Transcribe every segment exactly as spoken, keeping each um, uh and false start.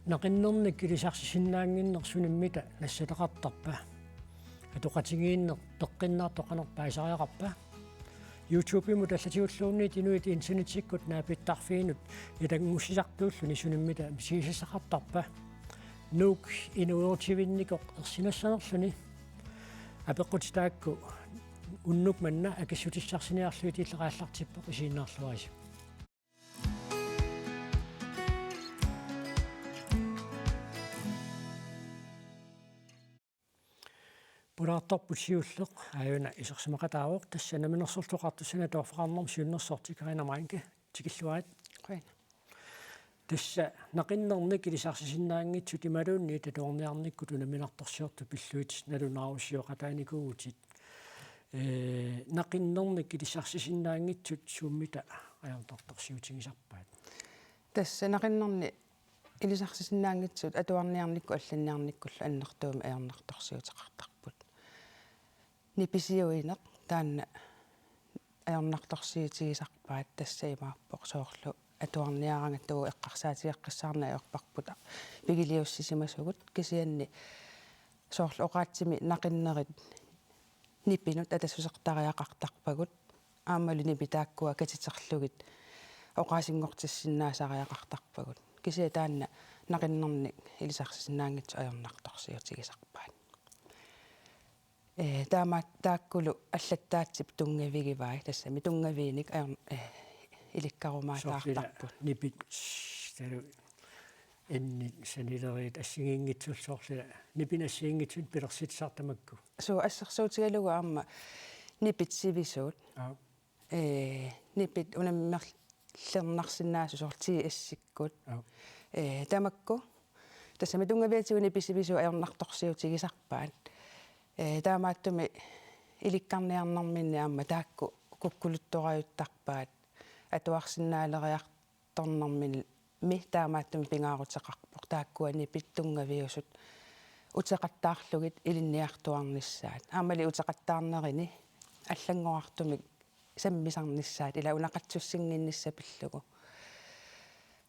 Naqinnernik ilisarsisinnaannginneq sunimmita nassateqartarpa? Atoqatigiinneq peqqinnaartoq qanoq paasisariaqarpa? YouTube-imut allatigulluunniit inuit internettikkut naapittarfiinut ilanngussisartuulluni sunimmita misigisassaqartarpa? Nuuk inuerutivinnikoq ersinassanerluni. Apeqqutit taakku unnuk manna akissutissarsiorniarlugit illit aallartippoq, isiginnaarluarisi. Pulaartorput siulleq aajuna isersimaqataavoq, tassa Namminersorlutik Oqartussanit atuarfeqarnermut siunnersorti Karina Meinke, tikilluarit. Qujan. Tassa naqinnernik ilisarsisinnaanngitsut imaluunniit atuarniarnikkut unamminartorsiortut pillugit nalunaarusioqataanikuuvutit. Ee, naqinnernik ilisarsisinnaanngitsut suummita ajornartorsiutigisarpaat? Tassa naqinnerni ilisarsisinnaanngitsut atuarniarnikkut allanniarnikkullu annertuumik ajornartorsiuteqartarput. Nipisiuineq taanna ajornartorsiutigisarpaat, tassa imaappoq soorlu atuarniaraangatta eqqarsaatigeqqissaarneq ajorparput pigiliussisimasugut, kisianni soorlu oqaatsimi naqinnerit nipinut atassusertariaqartarpagut, aammalu nipit taakkua katiterlugit oqaasinngortissinnaasariaqartarpagut. Kisianni taanna naqinnernik ilisarsisinnaanngitsut ajornartorsiutigisarpaat. Ee, taama taakkulu allattaatsip tunngavigivai, tassami tunngaviinik ajorn-, ee, ilikkarumaataartarput. Soorlu nipit, talu, ennit sanileriit assigiinngitsullu, soorlu nipit assigiinngitsut pilersitsisartut tamakku. Suu, assersuutigalugu aamma nipit sivisuut. Aap. Ee, nipit unammerlernarsinnaasut soorlu T S-ikkut. Aap. Ee, tamakku. Tassami tunngaviatigut nipit sivisuut ajornartorsiutigisarpaat. Ee, taamaattumik ilikkarniarnerminni aamma taakku kukkuluttorajuttarpaat, atuarsinnaaleriartornermini taamaattumik pingaaruteqarpoq taakkua nipit tunngaviusut uteqattaarlugit ilinniartuarnissaat. Aammali uteqattaarnerini allanngorartumik sammisarnissaat, ila una qatsussinnginnissaq pillugu.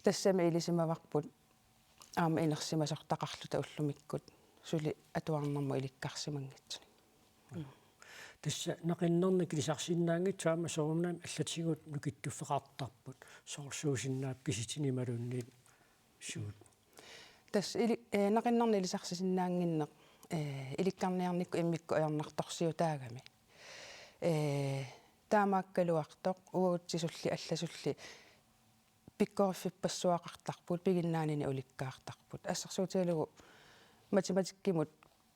Tassami ilisimavarput aamma inersimasortaqarluta ullumikkut suli atuarnermut ilikkarsimanngitsunik. Tassa naqinnernik ilisarsisinnaanngitsut aamma soorunami allatigut nukittuffeqartarput, soorlu suusinnaapput, kisitsinni imaluunniit suut. Tassa ili-, ee, naqinnernik ilisarsisinnaannginneq, ee, ilikkarniarnikkut immikkut ajornartorsiutaagami. Ee, taamaakkaluartoq uagutsisulli allasulli pikkoriffipassuaqartarput, piginnaanini ulikkaartarput. Assersuutigalugu matematikkimut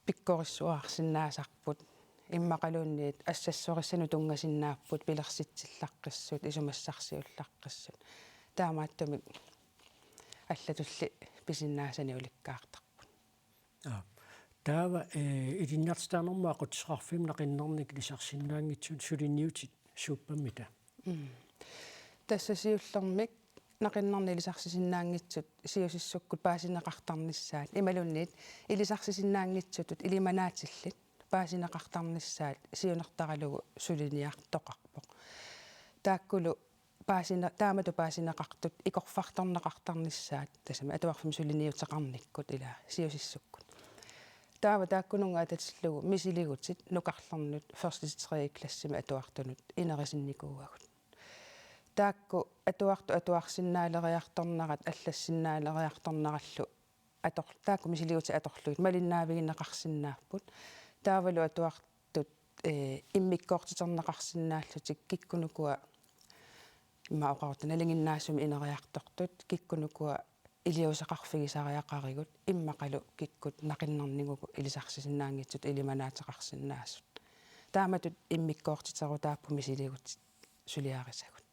pikkorissuarsinnaasarput, immaqaluunniit assassorissanut tunngasinnaapput, pilersitsillaqqissut, isumassarsiullaqqissut. Taamaattumik allatulli pisinnaasanik ulikkaartarput. Aap. Taava, ee, ilinniartitaanermut aqutsisoqarfimmi naqinnernik ilisarsisinnaanngitsut suliniutit suuppammita? Mm. Tassa siullermik naqinnernik ilisarsisinnaanngitsut siusissukkut paasineqartarnissaat imaluunniit ilisarsisinnaanngitsutut ilimanaatillit paasineqartarnissaat siunertaralugu suliniartoqarpoq. Taakkulu paasine-, taamatut paasineqartut ikorfartorneqartarnissaat, tassami atuarfimmi suliniuteqarnikkut ila siusissukkut. Taava taakkununnga atatillugu misiligutit nukarlernut første til tredje klassimi atuartunut inerisinnikuuagut. Taakku atuartut atuarsinnaaleriartornerat allassinnaaleriartornerallu ator-, taakku misiligutit atorlugit malinnaavigineqarsinnaapput. Taavalu atuartut, ee, immikkoortiterneqarsinnaallutik kikkunukua immaqa oqarutta nalinginnaasumik ineriartortut, kikkunukua iliuuseqarfigisariaqarigut, immaqalu kikkut naqinnernik uku ilisarsisinnaanngitsutut ilimanaateqarsinnaasut. Taamatut immikkoortiterutaapput misiligutit suliarisagut.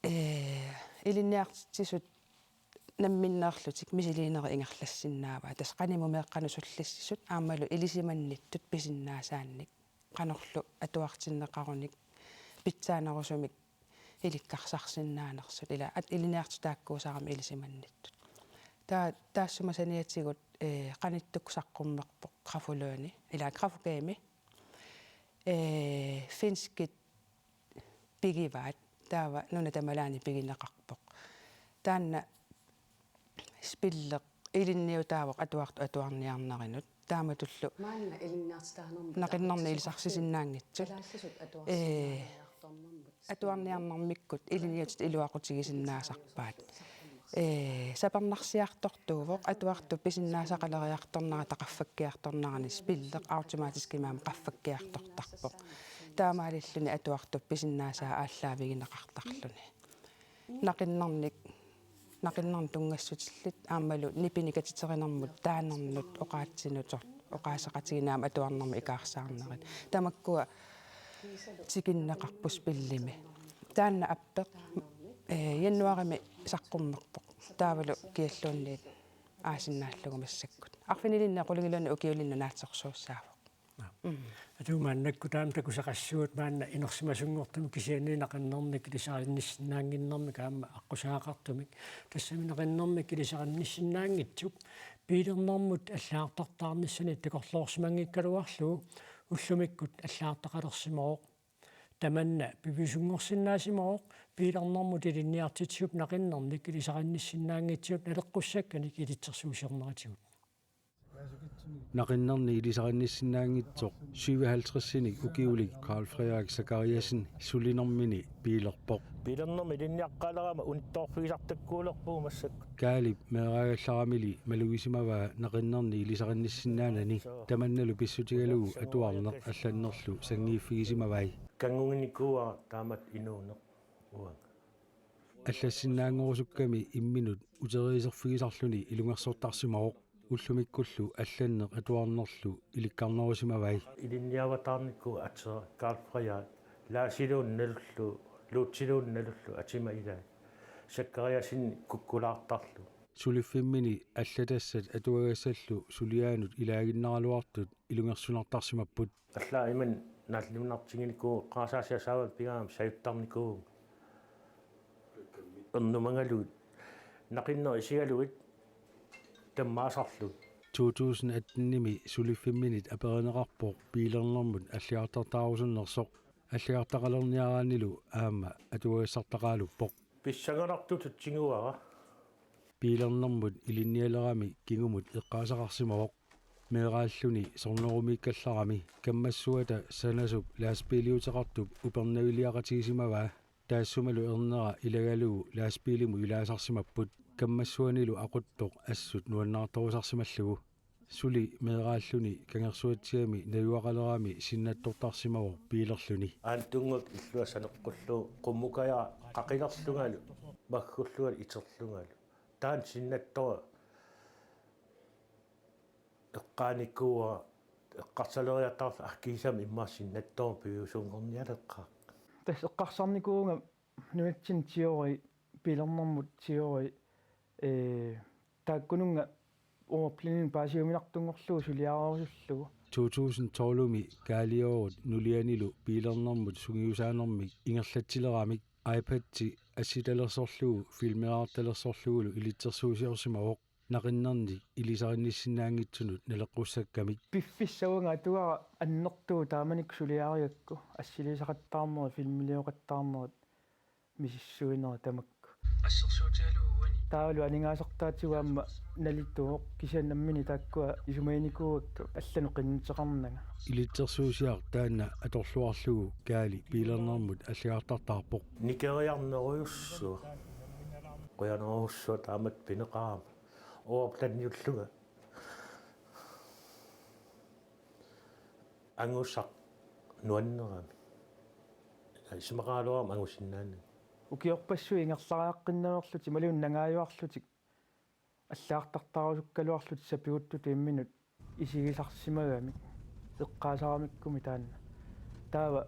Ee, ilinniartitsisut namminneerlutik misiliinerit ingerlassinnaavaat. Tassa qanimut meeqqanut sullissisut aammalu ilisimannittut pisinnaasaannik, qanorlu atuartinneqarunik pitsaanerusumik ilikkarsarsinnaanersut. Ila at-, ilinniartitsisut taakkuusarami ilisimannittut. Taa-, taassuma saniatigut, ee, qanittukkut saqqummerpoq Grafuløni, ila Grafogami. Ee, finskit pigivaat, taava nuna tamalaani pigineqarpoq. Taanna Spilleq ilinniutaavoq atuartut atuarniarnerinut. Taamatullu maanna ilinniartitaanermut naqinnarnik ilisarinnissinnaanngitsut. Kalaallisut atuarsimaneq atuarniarnermikkut ilinniutit iluaqutigisinnaasarpaat. Ee, sapernarsiartortuuvoq atuartut pisinnaasaqaleriartornerata qaffakkiartornerani spilleq automatiskimik aamma qaffakkiartortarpoq. Taamaalilluni atuartut pisinnaasaat aallaavigineqartarluni. Naqinnarnik, naqinnarnik tunngassutillit aammalu nipinik atiterinermut taanernut oqaatsinut oqaaseqatigineq aamma atuarnermut ikaarsaarnerit. Tamakkua tikinneqarput spillimi. Taanna appeq, ee, januaarimi saqqummerpoq. Taavalu kialluunniit aasinnaallugu massakkut. Arfinilinnik qulingiluanut ukiulinnut naatsorsuussaavoq. Mm. Atuut maannakkut taama takusaqassuugut maanna inersimasunngortumik kisianni naqinnarnik ilisarinissinnaannginnermik aamma aqqusaaqqartumik. Tassami naqinnarnik ilisarinissinnaanngitsup biilernermut allagartartaarnissani takorloorsimanngikkaluarlugu ullumikkut allagartaqalersimavoq. Tamanna piviusunngorsinnaasimavoq biilernermut ilinniartitsisup naqinnarnik ilisarinissinnaanngitsup naleqqussakkanik ilitsersuusiorneratigut. Naqinnarnik ilisarinissinnaanngitsoq syvoghalvtredsinik ukiulik Carl Frederik Zachariasen sulinermini biilerpoq. Biilernermik ilinniaqqaalerama unittoorfigisartakkuulerpugut massakkut. Kaalip meeraagallaramili malugisimavaa naqinnarnik ilisarinissinnaanani tamannalu pissutigalugu atuarneq allannerlu sanngiiffigisimavai. Kanngunginikuuara taamatut inuuneq uanga. Allassinnaanngorusukkami imminut uteriiserfigisarluni ilungersortarsimavoq. Ullumikkullu allanneq atuarnerlu ilikkarnerusimavai. Ilinniavataarnikuuvoq atera Carl Frederik, Laasiluunniit nalullugu, Luutsiluunniit nalullugu atima ilai. Zachariasen kukkulaartarlugu. Suliffimmini allatassat atuagassallu suliaanut ilaaginnaraluartut ilungersunartarsimapput. Allaat imannak naalliunnartiginikuuvoq, eqqaasaasiaq saavani pigaangami sajuttarnikuuvugut. Ernumangaluit, naqinnerit isigalugit tammaasarlugit. To tusind atten-imi suliffimminit aperineqarpoq biilernermut allagartartaarusunnersoq, allagartaqalerniaraannilu aamma atuagassartaqaaluppoq. Pissanganartutut tiguara. Biilernermut ilinnialerami kingumut eqqaasaqarsimavoq. Meeraalluni sornerumiikkallarami kammassuata sanasup lastbiiliuteqartup upernaviliaqatigisimavaa. Taassumalu ernera ilagalugu lastbiilimut ilaasarsimapput, kammassuanilu aquttoq assut nuannaartorusarsimallugu. Suli meeraalluni kangersuatsigami najugaqalerami sinnattortarsimavoq biilerluni. Aantunnguup illua saneqqullugu qummukajara qaqilerlungalu, maggullungalu, iterlungalu. Taanna sinnattoq eqqaanikuuara, eqqarsaleriataarlunga, ah, kiisami immaqa sinnattoq piviusunngornialeqqaaq. Tassa eqqarsarnikuuvunga nunatsinni teori, biilernermut teori, ee, taakkununnga ordblindingi paasiuminartunngorlugu suliarerusullugu. To tusind tolv-imi Kaaliorut nulianilu biilernermut sungiusaanermik ingerlatsileramik iPad-i assitalersorlugu filmeraartalersorlugulu ilitsersuusiorsimavoq, naqinnarnik ilisarinissinnaanngitsunut naleqqussakkamik. Piffissap uanga atuagara annertuvoq taamanikkut suliarigakku, assiliisaqattaarnerit, filmiliuqattaarnerit, misissuinerit tamakku. Assersuutigalugu uani. Taavalu aningaasartaatigut aamma nalituvoq, kisianni nammineq taakkua isumaginikuuakka allanut qinnuteqarnanga. Ilitsersuusiaq taanna atorluarlugu Kaali biilernermut allagartartaarpoq. Nikeriarnerujussuaq. Qujanarujussuaq taamatut pineqarama. Ordblindiullunga. Angusaq nuannerami. Isumaqaraluarama angusinnaanani. Ukiorpassuit ingerlariaqqinnaveerlutik imaluunniit nangaajuarlutik allagartartaarusukkaluarlutik sapiguttutut imminut isigisarsimagamik eqqaasaramikkumik taanna. Taava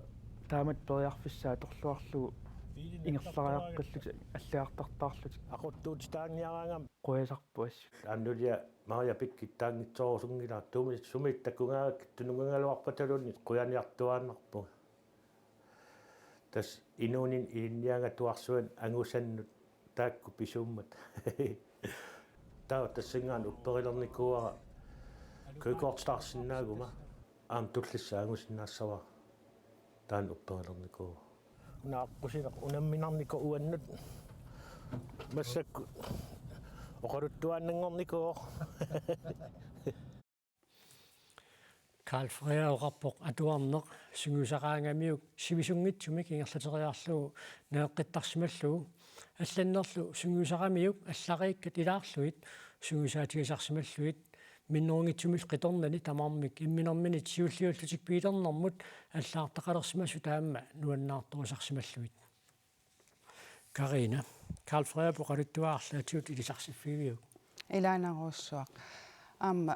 taamatut periarfissaq atorluarlugu ingerlariaqqillutik allagartartaarlutik. Aquttuutitaanniaraangama. Quasarput assut. Annulia Maria pikkittaanngitsorusunngilara, tumi sumi takkungaagakkit tununngaagaluarpataluunniit qujaniartuaannarpunga. Tassa inuuninni ilinniagaq atuarsuanut angusannut taakku pisuummat. Taava tassanngaannaq upperilernikuuara kørekortitaarsinnaaguma aamma tullissaa angusinnaassavara. Taanna upperilernikuuara. Una aqqusineq unamminarnikoq uannut. Massakkut Oqaluttuaannanngornikuuvoq. Karl Frederik oqarpoq atuarneq sungiusaqaangamiuk sivisunngitsumik ingerlateriarlugu naleqqittarsimallugu, allannerlu sungiusaqamiuk allariikkat ilaarlugit sungiusaatigisarsimallugit minnerunngitsumillu qitornani tamarmik imminerminit siulliullutik biilernermut allagartaqalersimasut aamma nuannaartorusarsimallugit. Karina, Karl Frederik oqaluttuaq arlaatigut ilisarsiffigiuk? Ilaanerujussuaq. Aamma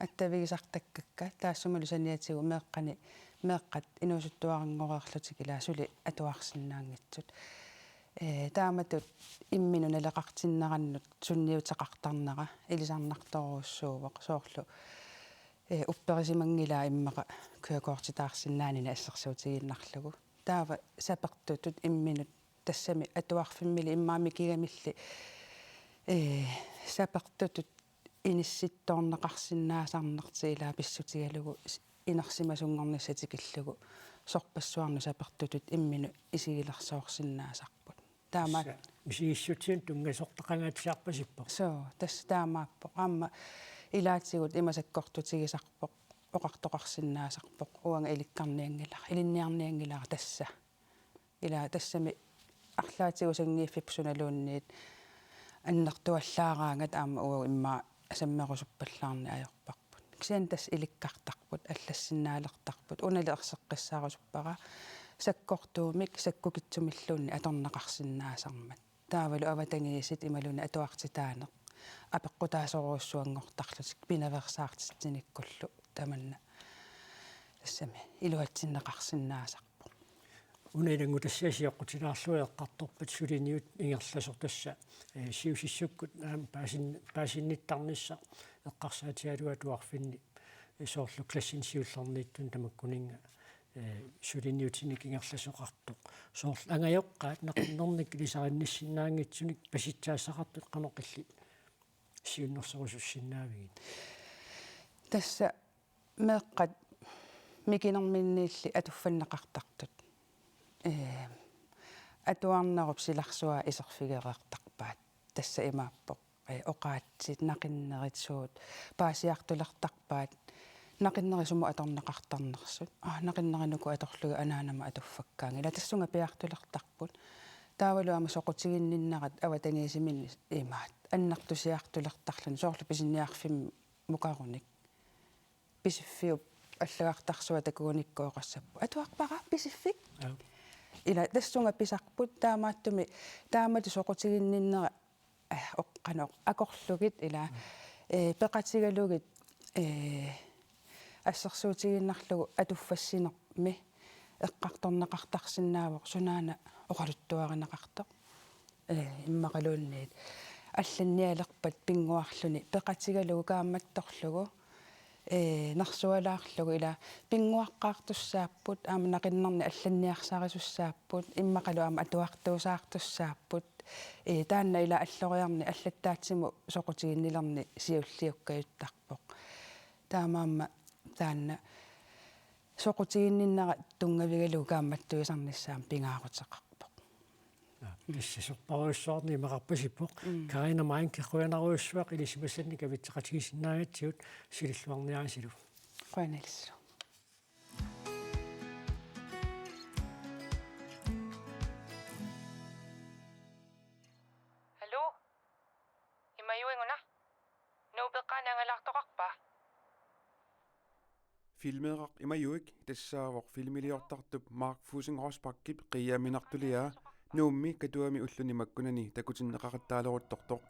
attavigisartakkakka taassumalu saniatigut meeqqani, meeqqat inuusuttuaranngoreerlutik ilaa suli atuarsinnaanngitsut. Ee, taamatut imminut naleqartinnerannut sunniuteqartarnera ilisarnartorujussuuvoq soorlu, ee, upperisimanngilaat immaqa kørekortitaarsinnaanini assersuutigiinnarlugu. Taava sapertutut imminut tassami atuarfimmili immaqa mikigamilli, ee, sapertutut inissittoorneqarsinnaasarnertik ilaa pissutigalugu s-, inersimasunngornissaq tikillugu sorpassuarnut sapertutut imminut isigilersoorsinnaasarput. Taama. Tassa misigissutsinik tunngasortaqangaatsiarpasippoq. Soo, tassa taamaappoq. Aamma ilaatigut ima sakkortutigisarpoq, oqartoqarsinnaasarpoq, uanga ilikkarnianngilara, ilinniarnianngilara tassa. Ilaa tassami arlaatigut sanngiiffipput sunaluunniit annertuallaaraangat aamma uagut immaqa sammerusuppallaarneq ajorparput. Kisianni tassa ilikkartarput, allassinnaalertarput, unali erseqqissaarusuppara sakkortuumik sakkukitsumilluunniit atorneqarsinnaasarmat. Taavalu avatangiisit imaluunniit atuartitaaneq apeqqutaasorujussuanngortarlutik pinaveersaartitsinikkullu tamanna tassami iluatsinneqarsinnaasarpoq. Una ilanngutassiaq sioqqutilaarlugu eqqartorpat suliniut ingerlasoq tassa, ee, siusissukkut aamma paasin-, paasinnittarnissaq eqqarsaatigalugu atuarfinni, ee, soorlu klassini siullerniittuni tamakkuninnga, ee, suliniutinik ingerlasoqartoq. Soorlu angajoqqaat naqinnernik ilisarinnassinnaanngitsunik pasitsaassaqartut qanoq illit siunnersorusussinnaavigit? Tassa meeqqat mikinerminniilli atuffanneqartartut. Ee, atuarnerup silarsuaa iserfigereertarpaat. Tassa imaappoq. Ee, oqaatsit, naqinnerit suut, paasiartulertarpaat, naqinnerit sumut atorneqartarnersut. Aa, naqinnerit uku atorlugit anaanama atuffakkaanngilaq. Tassunga piartulertarput. Taavalu aamma soqutiginninnerat avatangiisiminni imaat. Annertusiartulertarluni soorlu pisiniarfimmukarunik. Pisiffiup allagartarsuaq takugunikku oqassapput: Atuarpara, pisiffik? Aap. Ilaa, tassunga pisarput, taamaattumik, taamatut soqutiginninnera, eh, oq-, qanoq, akorlugit, ilaa, mm, eh, peqatigalugit, eh, assersuutigiinnarlugu atuffassinermi eqqartorneqartarsinnaavoq sunaana oqaluttuarineqartoq. Ee, immaqaluunniit allannialerpat pinnguarluni peqatigalugu kaammattorlugu, ee, nersualaarlugu ilaa pinnguaqqaartussaapput, aamma naqinnernik allanniarsaarisussaapput, immaqalu aamma atuartuusaartussaapput, ee, taanna ilaa alloriarneq allattaatsimut soqutiginnilerneq siulliukkajuttarpoq. Taamaammat taanna soqutiginninnera tunngavigalugu kaammattuisarnissaanut pingaaruteqarpoq. Aa, tassa sorpassuarnik imaqarpasippoq. Mm. Karina Meinke, qujanarujussuaq ilisimasannit kavitseqatigisinnaagatsigut, sililluarniarisilu. Qujanaq ilissilu. Hallo? Imajuiguna? Nuup eqqaani angalaartoqarpa? Filmeeraq Imajuik tassaavoq filmiliortartup Mark Fussing Rosbachip qiiaminartuliaa Nuummi Katuami ulluni makkunani takutinneqaqattaaleruttortoq.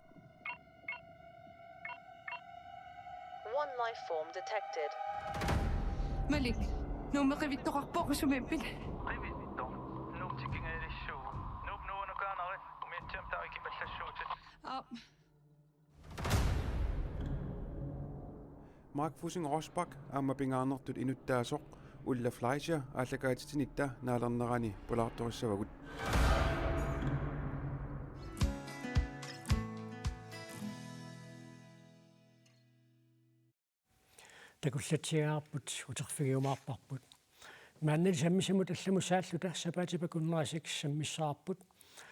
One life form detected. Malik, Nuummi qivittoqarpoq, sumiippit? Qivittoq? Nuup tikingajalassuugut. Nuup nuunukaanarit umiatsiamik taava ikipallassuutit. Aap. Mark Fussing Rosbach aamma pingaarnertut inuttaasoq Ulla Fleischer aallakaatitsinitta naalernerani pulaartorissavagut. Takullatsiaarput, uterfigiumaarparput. Maannali sammisamut allamut saalluta sapaatip-akunnera seks sammissavarput.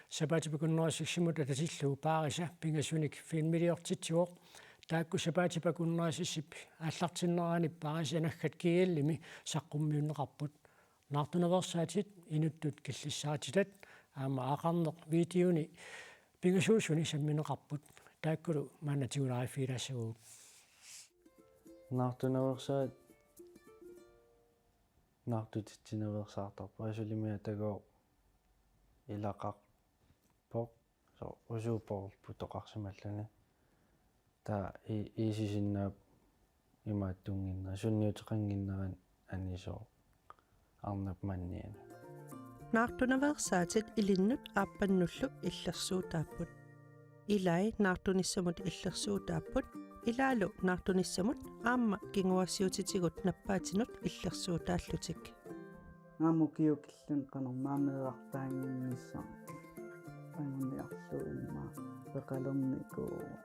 Sapaatip akunnerussamut atatillugu Paarisa pingasunik filmiliortitsivoq. Taakku sapaatip akunnerussassip aallartinnerani Paarisa Naggat G L-imi saqqummiunneqarput. Naartunaveersaatit inuttut killissaatitat aamma aaqarneq videoni pingasuusuni sammineqarput. Taakkulu maanna tigulaariffigilaassagutsigu. Naartunaveersaat naartutitsinaveersaartarpoq, sulimi atagooq ilaqarpoq, soorlu usuuppoq putoqarsimalluni. Taava i-, iisisinnaavoq imaattunnginneq, sunniuteqannginnerani anisooq arnap manniani. Naartunaveersaatit ilinnut aappannullu illersuutaapput. Ilai naartunissamut illersuutaapput, ilaalu naartunissamut aamma kinguaassiuutitigut nappaatinut illersuutaallutik. Aamma ukiut killunni qanormaa meerartaannginnissaq. Anguniarlugu immaqa peqalernikuuvoq.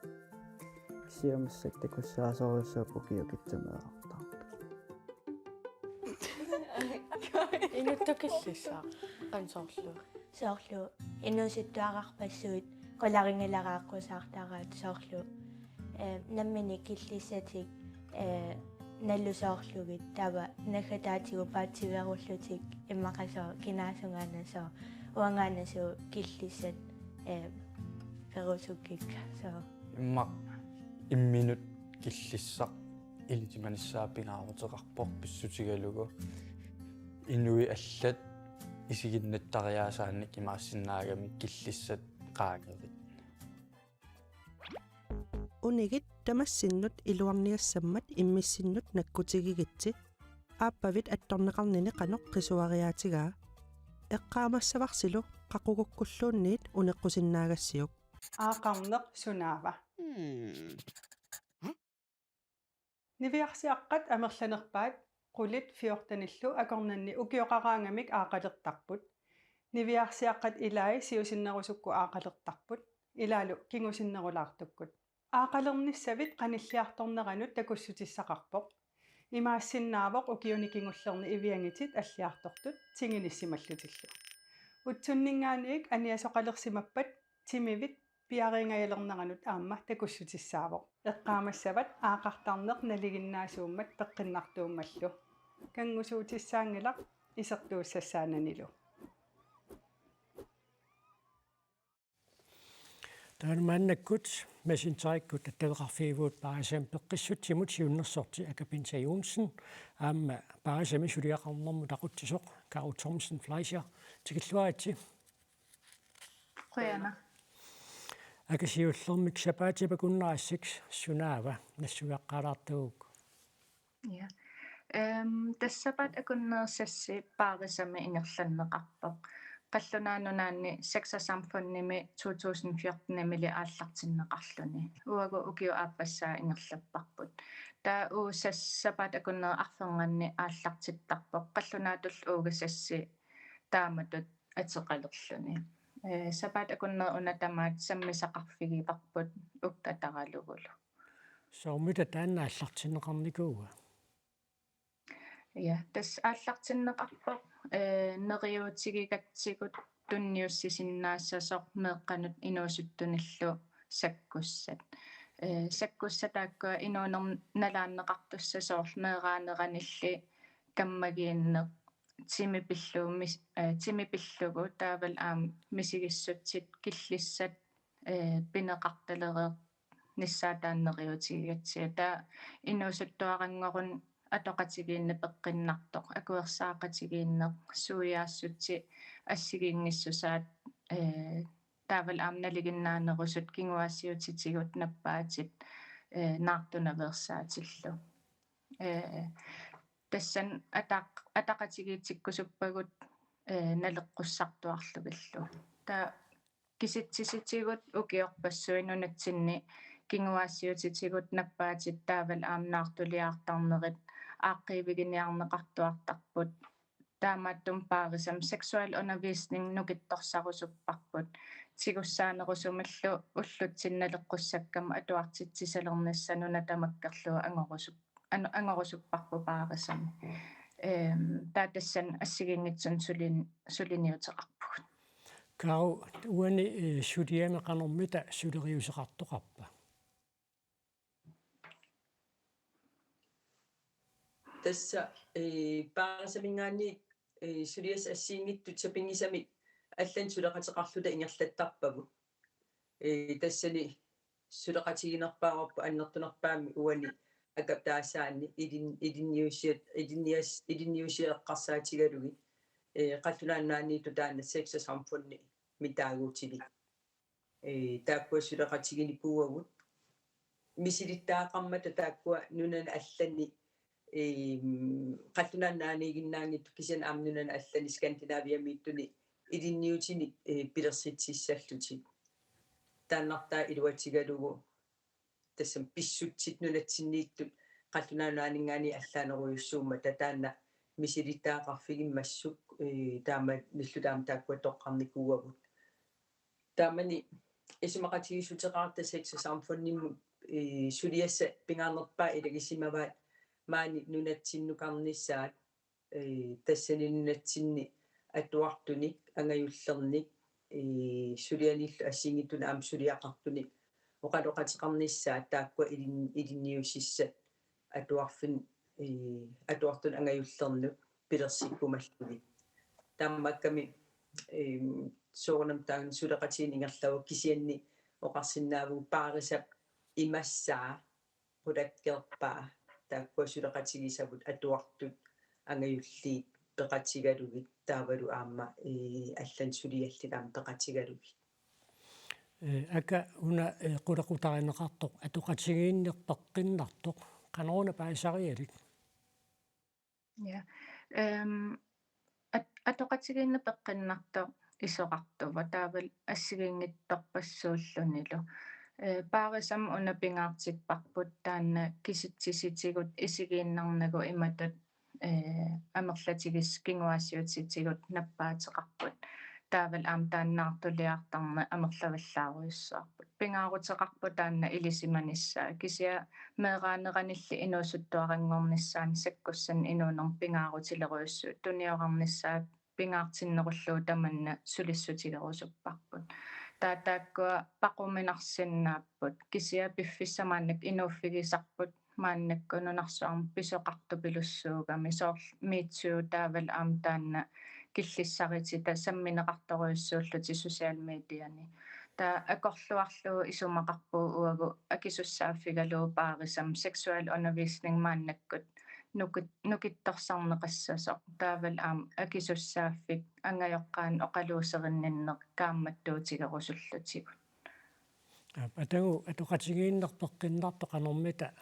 Kisianni massakkut takussaasorujussuupput ukiut killunni meerartaartut. Inuttut killissaaq qanoq soorlu? Soorlu inuusuttuararpassuit qularinngilara aqqusaartaraat soorlu, eh, nammineq killissatik, eh, nalusoorlugit taava naggataatigut paatsiveerullutik immaqa soorlu kinaasungaana soorlu uangaana soorlu killissat, eh, perusukkikka soorlu. Immaqa imminut killissaq ilisimanissaa pingaaruteqarpoq pissutigalugu. Inuit allat isiginnattariaasaannik imaassinnaagamik killissat qaangerit. Unigit tamassinnut iluarniassammat immissinnut nakkutigigitsi, aappavit attorneqarnini qanoq qisuariaatigaa. Eqqaamassavarsilu qaqugukkulluunniit uneqqusinnaagassiuk. Aaqarneq sunaava? Niviarsiaqqat amerlanerpaat qulit fjortenillu akornanni ukioqaraangamik aaqalertarput. Niviarsiaqqat ilai siusinnerusukkut aaqalertarput, ilaalu kingusinnerulaartukkut. Aaqalernissavit qanilliartorneranut takussutissaqarpoq. Imaassinnaavoq ukiuni kingullerni iviangitit alliartortut tigunissimallutillu. Utsunninngaanniit aniasoqalersimappat timivit piariingajalerneranut aamma takussutissaavoq. Eqqaamassavat aaqartarneq nalinginnaasuummat peqqinnartuummallu. Kanngusuutissaanngilaq isertuussassaananilu. Taanna maannakkut Messengerikkut attaveqarfigivugut Paarisami peqqissutsimut siunnersorti Aka Pinsa Joensen aamma Paarisami suliaqarnermut aqutsisoq Karo Thomsen Fleischer, tikilluaritsi. Qujanaq. Aka, siullermik sapaatip akunnerassat sunaava nassuiaqqaalaartaguk? Ja. Ehm, tassa sapaatip akunnerassat Paarisami ingerlanneqarpoq. Qallunaat Nunaanni Sex og Samfundimi to tusind fjortenimili aallartinneqarluni. Uagut ukiup aappassaa ingerlapparput. Taava uagut sapaatip akunneri arfernanni aallartittarpoq. Qallunaatullu uagut taamatut ateqalerluni. Eh, sapaatip akunneri una tamaat sammisaqarfigivarput ukkataralugulu. Soormita taanna aallartinneqarnikuua? Ja, tassa aallartinneqarpoq, eh, neriuutigigatsigu tunniussisinnaassasoq meeqqanut inuusuttunillu sakkussat. Eh, sakkussat taakkua inuuneq nalaanneqartussat soorlu meeraaneranilli kammagiinneq timi pillugu mis-, eh, timi pillugu taavalu aamma misigissutsit killissat, eh, pineqartalereernissaat taanna neriuutigigatsigu. Taava inuusuttuaranngoruni atoqatigiinneq peqqinnartoq, akuersaaqatigiinneq, suiaassutsit assigiinngissusaat, eh, taavalu aamma nalinginnaanerusut kinguaassiuutitigut nappaatit, eh, naartunaveersaatillu. Eh, tassani ataq-, ataqatigiitsikkusuppagut, eh, naleqqussartuarlugillu. Taava kisitsisitigut ukiorpassuit nunatsinni kinguaassiuutitigut nappaatit taavalu aamma naartuliaartarnerit aaqqiiviginiarneqartuartarput. Taamaattumik Paarisami seksualundervisning nukittorsarusupparput. Tigussaanerusumillu ullutsinni naleqqussakkamik atuartitsissalernissaq nuna tamakkerlugu angorusup-, an-, angorusupparput Paarisami. Ehm, taava tassani assigiinngitsunik sulin-, suliniuteqarpugut. Kaaru, uani, eh, suliami qanormita suleriuseqartoqarpa? Tassa, eh, Paarisaminngaanniit, eh, suliassat assigiinngitsut sapinngisamik allanut suleqateqarluta ingerlattarpagut. Eh, tassani suleqatiginerpaavarput annertunerpaamik uani akap taasaanni ilin-, ilinniusiat-, ilinnias-, ilinniusiat eqqarsaatigalugit, eh, qallunaat nunaanniittut taanna Sex og Samfundimi taaguutilik. Eh, taakkua suleqatiginikuuagut. Misilittagaqarmata taakkua nunani allani, eh, qallunaat nunaanniiginnaanngitsut kisianni aamma nunani allani Skandinaviamiittuni ilinniutinik, eh, pilersitsissallutik. Taannartaa iluatigalugu tassami pissutsit nunatsinniittut qallunaat nunaanninngaanniit allaanerujussuummata taanna misilittagaqarfigimmassuk, eh, taama nillu taama taakkua toqqarnikuuagut. Taamani isumaqatigiissuteqarata Sex og Samfundimut, eh, suliassat pingaarnerpaat ilagisimavaat maani nunatsinnukarnissaat, eh, tassani nunatsinni atuartunik angajullernik, eh, sulianiillu assigiinngitsunik aamma suliaqartunik oqaloqateqarnissaat taakkua ilin-, ilinniusissat atuarfin-, eh, atuartunut angajullernut pilersikkumallugit. Taamaakkami, eh, soorunami taanna suleqatigineq ingerlavoq kisianni oqarsinnaavugut Paarisap imassaa qulakkeerpaa taakkua suleqatigisavut atuartut angajulliit peqatigalugit taavalu aamma, eh, allanut suliallit aamma peqatigalugit. Eh, aka una, eh, qulaqutarineqartoq atoqatigiinneq peqqinnartoq qanoruna paasisarialik? Ja. Ehm, at-, atoqatigiinneq peqqinnartoq isorartuvoq taavalu assigiinngitsorpassuullunilu. Eh, Paarisami una pingaartipparput taanna kisitsisitigut isigiinnarnagu imatut, eh, amerlatigisut kinguaassiuutitigut nappaateqarput. Taavalu aamma taannaartuliartarneq amerlavallaarujussuarput. Pingaaruteqarpoq taanna ilisimanissaa. Kisianni meeraaneranilli inuusuttuaranngornissaanut sakkussanik inuunermut pingaarutilerujussuuvoq. Tuniorarnissaa pingaartinnerullugu tamanna sulissutigerusupparput. Taava taakkua paquminarsinnaapput. Kisianni piffissaq maannakkut inuuffigisarput maannakkut nunarsuarmi pisoqartupilussuugami soorlu MeToo taavalu aamma taanna killissaritita sammineqartorujussuullutik social mediani. Taava akorluarlugu isumaqarpugut uagut akisussaaffigalugu Paarisami seksualundervisning maannakkut nukit-, nukittorsarneqassasoq. Taavalu aamma akisussaaffik angajoqqaanut oqaluuserinninneq kaammattuutigerusullutigu. Aap, atagu atoqatigiinneq peqqinnartoq qanormita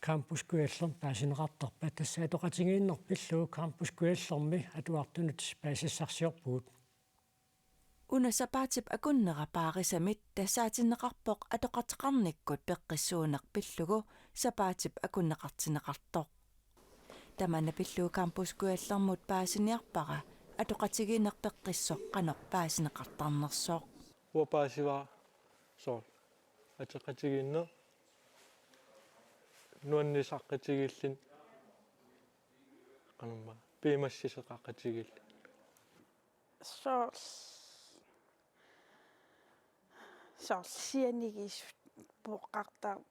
Campus Kujallermi paasineqartarpa? Tassa atoqatigiinneq pillugu Campus Kujallermi atuartunut paasisassarsiorpugut. Una sapaatip akunnera Paarisamit tassaatinneqarpoq atoqateqarnikkut peqqissuuneq pillugu sapaatip akunneqartinneqartoq. Tamanna pillugu Campus Kujallermut paasiniarpara atoqatigiinneq peqqissoq qanoq paasineqartarnersoq. Uanga paasivara soorlu atoqatigiinneq nuannisaqqatigiillutik qanormaa piumassuseqaqatigiillutik. Soorlu, soorlu sianigisut pooqqartarput.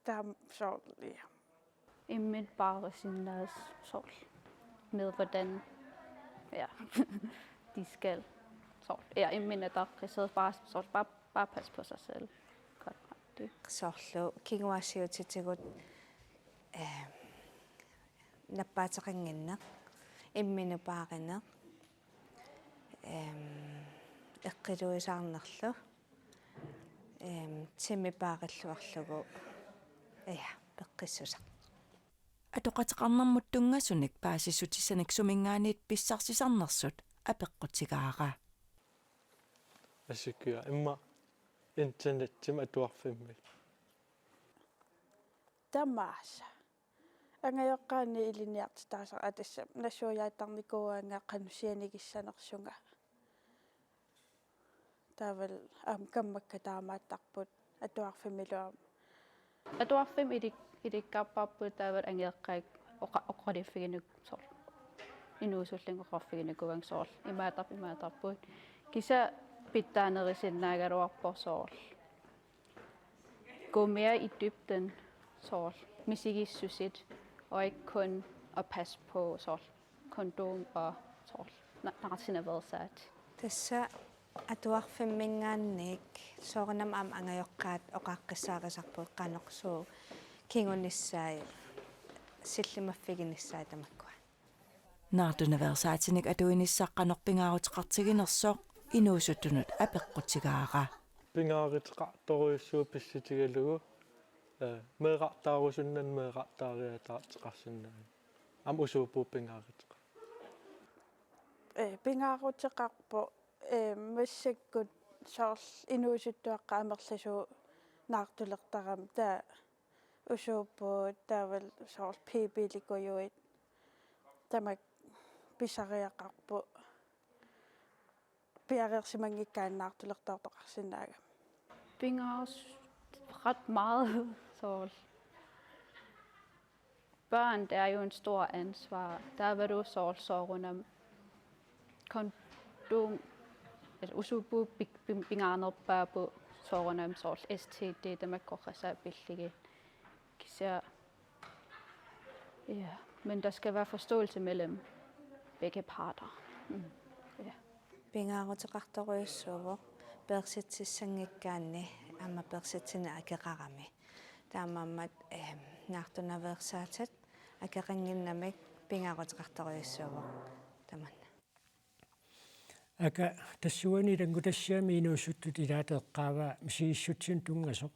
Taama soorlu, ja. Imminut paarisinnaasut soorlu. Med hvordan, ja, de skal. Soorlu. Ja, imminut ataqqisoq bare, soorlu, bare, bare passe på sig selv. Godt. Det. Soorlu kinguaassiuutitigut, eh, nappaateqannginneq, imminut paarineq, ehm, eqqiluisaarnerlu, ehm, timi paarilluarlugu, ja, peqqissuseq. Atoqateqarnermut tunngasunik paasissutissanik suminngaanniit pissarsisarnersut apeqqutigaara. Asikkia immaqa internetsimik atuarfimmi. Tamaasa. Angajoqqaanni ilinniartitaasara tassa nassuiaattarnikuugaanga qanoq sianigissanersunga. Taavalu aamma kammakka taamaattarput atuarfimmilu aamma. Atuarfimmi ilik-, ilikkarparput taavalu angajoqqaat oqa-, oqaluffigineq soorlu. inuusullunga oqarfiginikuuanga soorlu imaattarput imaattarput. Kisianni pitsaanerusinnaagaluarpoq soorlu. Gå mere i dybden, soorlu misigissuseq, og ikke kun at passe på soorlu kondom og soorlu na-, naartunaveersaat. Tassa atuarfimminngaanniit soorunami aamma angajoqqaat oqaaqqissaarisarput qanoq suut kingunissaat sillimaffiginissaat tamakkua. Naartunaveersaatinik atuinissaq qanoq pingaaruteqartiginersoq inuusuttunut apeqqutigaara. Pingaaruteqartorujussuuvoq pissutigalugu, eh, meerartaarusunnagu meerartaariataartoqarsinnaavoq. Aamma usuupput pingaaruteqar-. Eh, pingaaruteqarpoq, eh, massakkut soorlu inuusuttuaqqat amerlasuut naartulertaramik taava usuupput taavalu soorlu p-pillikujuit tamakku pisariaqarput piareersimanngikkaanni naartulertoortoqarsinnaagami. Pingaarus ret meget soorlu. Børn, det er jo en stor ansvar. Taavalu soorlu soorunami kondom, altså usuupput pi-, pi-, pingaanerpaapput soorunami soorlu S T D tamakku oqassaat pillugit. Kisianni, ja, men der skal være forståelse mellem begge parter. Mm. Ja. Pingaaruteqartorujussuuvoq peersitsissanngikkaanni aamma peersitsineq akeqarami. Taamaammat, eh, naartunaveersaatit akeqannginnamik pingaaruteqartorujussuuvoq tamanna. Aka tassuani ilanngutassiami inuusuttut ilaata eqqaavaa misigissutsinut tunngasoq.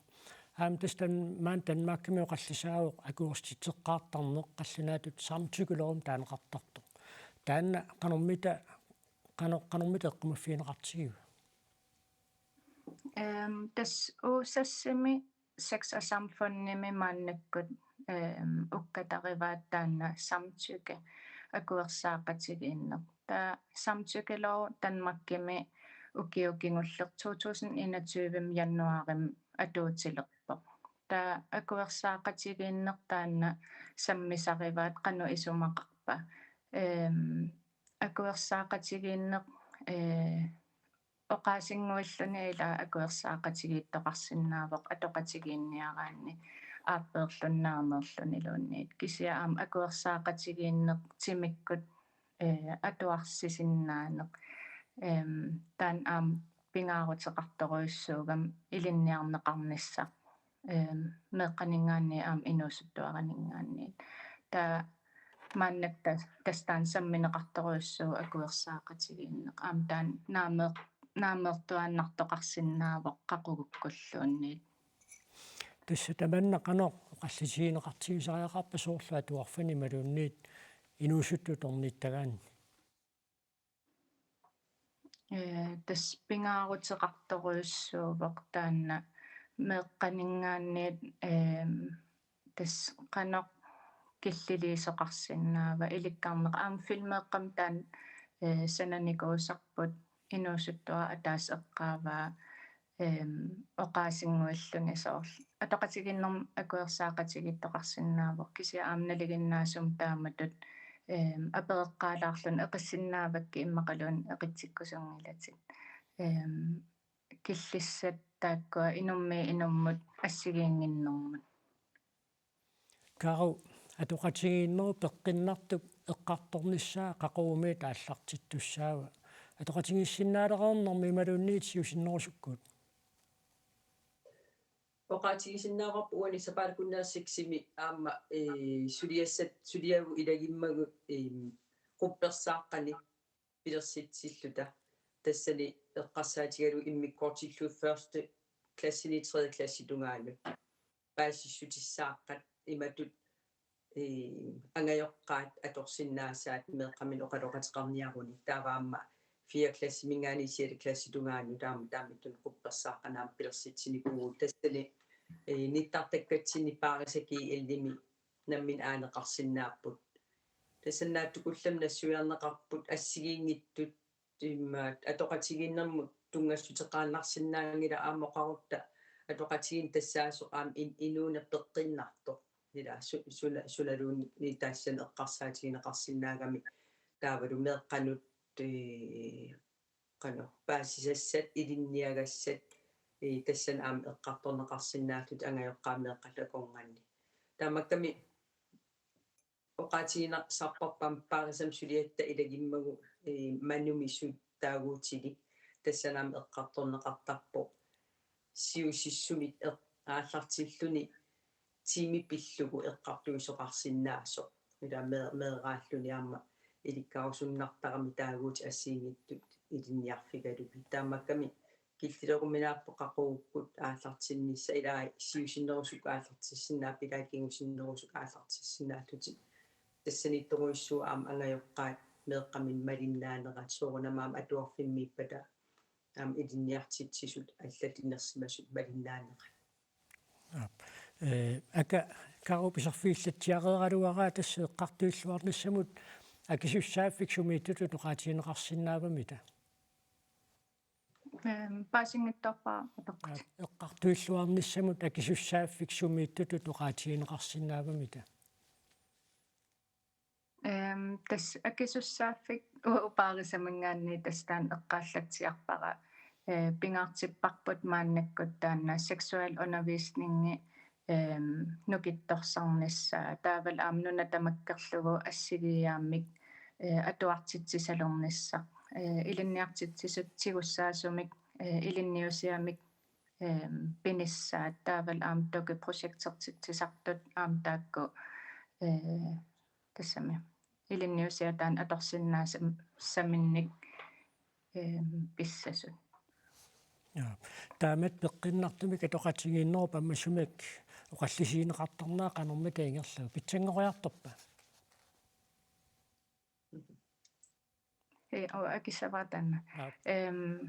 Aamma tassa Dan-, maani Danmarkimi oqallisaavoq akuersititseqqaartarneq qallunaatut samtykkeloven taaneqartartoq. Taanna qanormita, qano-, qanormita eqqumaffigineqartigiva? Ehm, tassa U S A-imi Sex og Samfundimi maannakkut, ehm, ukkatarivaat taanna samtykke akuersaaqatigiinneq. Taava samtykkelov Danmarkimi ukioq kingulleq to tusind enogtyve januarimi atuutilerpoq. Taava akuersaaqatigiinneq taanna sammisarivaat qanoq isumaqarpa. Ehm, akuersaaqatigiinneq, eh, oqaasinnguilluni ila akuersaaqatigiittoqarsinnaavoq atoqatigiinniaraanni aappeerluni naameerluniluunniit. Kisianni aamma akuersaaqatigiinneq timikkut, eh, atuarsisinnaaneq. Ehm, taanna aamma pingaaruteqartorujussuugami ilinniarneqarnissaq. Ehm, meeqqaninngaanniit aamma inuusuttuaraninngaanniit. Taava maannakkut tas-, tassa taanna sammineqartorujussuuvoq akuersaaqatigiinneq. Aamma taanna naameer-, naameertuaannartoqarsinnaavoq qaqugukkulluunniit. Tassa tamanna qanoq oqallisigineqartigisariaqarpa soorlu atuarfimmi imaluunniit inuusuttut ornittagaanni? Eh, tassa pingaaruteqartorujussuuvoq taanna meeqqaninngaanniit, ehm, tassa qanoq killiliisoqarsinnaava ilikkarneq aamma filmeeqqami taanna, eh, sananikuusarput inuusuttuaraq ataaseq eqqaavaa, ehm, oqaasinnguilluni soorlu atoqatigiinnermut akuersaaqatigiittoqarsinnaavoq kisianni aamma nalinginnaasumik taamatut, ehm, apereqqaalaarluni eqissinnaavakkit immaqaluunniit eqitsikkusunngilatit. Ehm, killissat taakkua inummiit inummut assigiinnginnermut. Karu, atoqatigiinnerup peqqinnartup eqqartornissaa qaqugumiit aallartittussaava? Atoqatigiissinnaalernermi imaluunniit siusinnerusukkut? Oqaatigisinnaavarput uani sapaatip-akunneri seksimi aamma, eh, suliassat, suliagut ilagimmagu, eh, quppersaaqqani pilersitsilluta. Tassani eqqarsaatigalugu immikkoortillugu første klassini tredje klassip tungaanut paasissutissaaqqat imatut, eh, angajoqqaat atorsinnaasaat meeqqaminnik oqaloqateqarniaruni. Taava aamma fjerde klassiminngaanniit sjette klassip tungaanut taama taamatut quppersaaqqanut aamma pilersitsinikuuvugut. Tassani, eh, nittartakkatsinni Paarisa G L-imi nammineq aaneqarsinnaapput. Tassanngaanniit tukullam nassuiarneqarput assigiinngitsut immaqa atoqatigiinnermut tunngassuteqaannarsinnaanngilaq aamma oqarutta atoqatigiinneq tassaasoq aamma in-, inuuneq peqqinnartoq. Ila su-, suna-, sunaluunniit tassani eqqarsaatigineqarsinnaagami taavalu meeqqanut, ee, qanoq paasisassat, ilinniagassat, ee, tassani aamma eqqartorneqarsinnaallutik angajoqqaat meeqqallu akornanni. Taamaakkami oqaatigineqartarpara paarisamik suliatta ilagimmagu, ee, Manumi suut taaguutilik, tassani aamma eqqartorneqartarpoq siusissumik eq-, aallartilluni tiimi pillugu eqqartuisoqarsinnaasoq. Ila mee-, meeraalluni aamma ilikkarusunnartarami taaguutit assigiinngitsut ilinniarfigalugit. Taamaakkami killileruminaappoq qaqugukkut aallartinnissaq, ilaa siusinnerusukkut aallartissinnaappat ilaa kingusinnerusukkut aallartissinnaallutik. Tassaniittorujussuuvoq aamma angajoqqaat meeqqaminnik malinnaanerat, soorunami aamma atuarfimmiippata aamma ilinniartitsisut allat inersimasut malinnaanerat. Aap. Ee, Aka Kaarup iserfigillatsiareeraluaraa tassa eqqartuilluarnissamut akisussaaffik sumiittutut oqaatigineqarsinnaavamita? Ehm, paasinngitsoorpara apeqqut. Aap, eqqartuilluarnissamut akisussaaffik sumiittutut oqaatigineqarsinnaavamita? Ehm, tassa akisussaaffik u-, paarisamingaanniit tassa taanna eqqaallatsiarpara, ee, pingaartipparput maannakkut taanna seksualundervisningi, ehm, nukittorsarnissaa. Taavalu aamma nuna tamakkerlugu assigiiaammik, ee, atuartitsisalernissaq. Ee, ilinniartitsisut tigussaasumik, ee, ilinniusiamik, ehm, pinissaat. Taavalu aamma tukiprojektertitsisartut aamma taakku, ee, tassami ilinniusiat taanna atorsinnaasam-, saminnik, ehm, pissasut. Ja. Taamatut peqqinnartumik atoqatigiinnerup ammasumik oqallisigineqartarnera qanormita ingerlava? Pitsanngoriartorpa? Ee, oo, akissavara taanna. Aap. Ehm,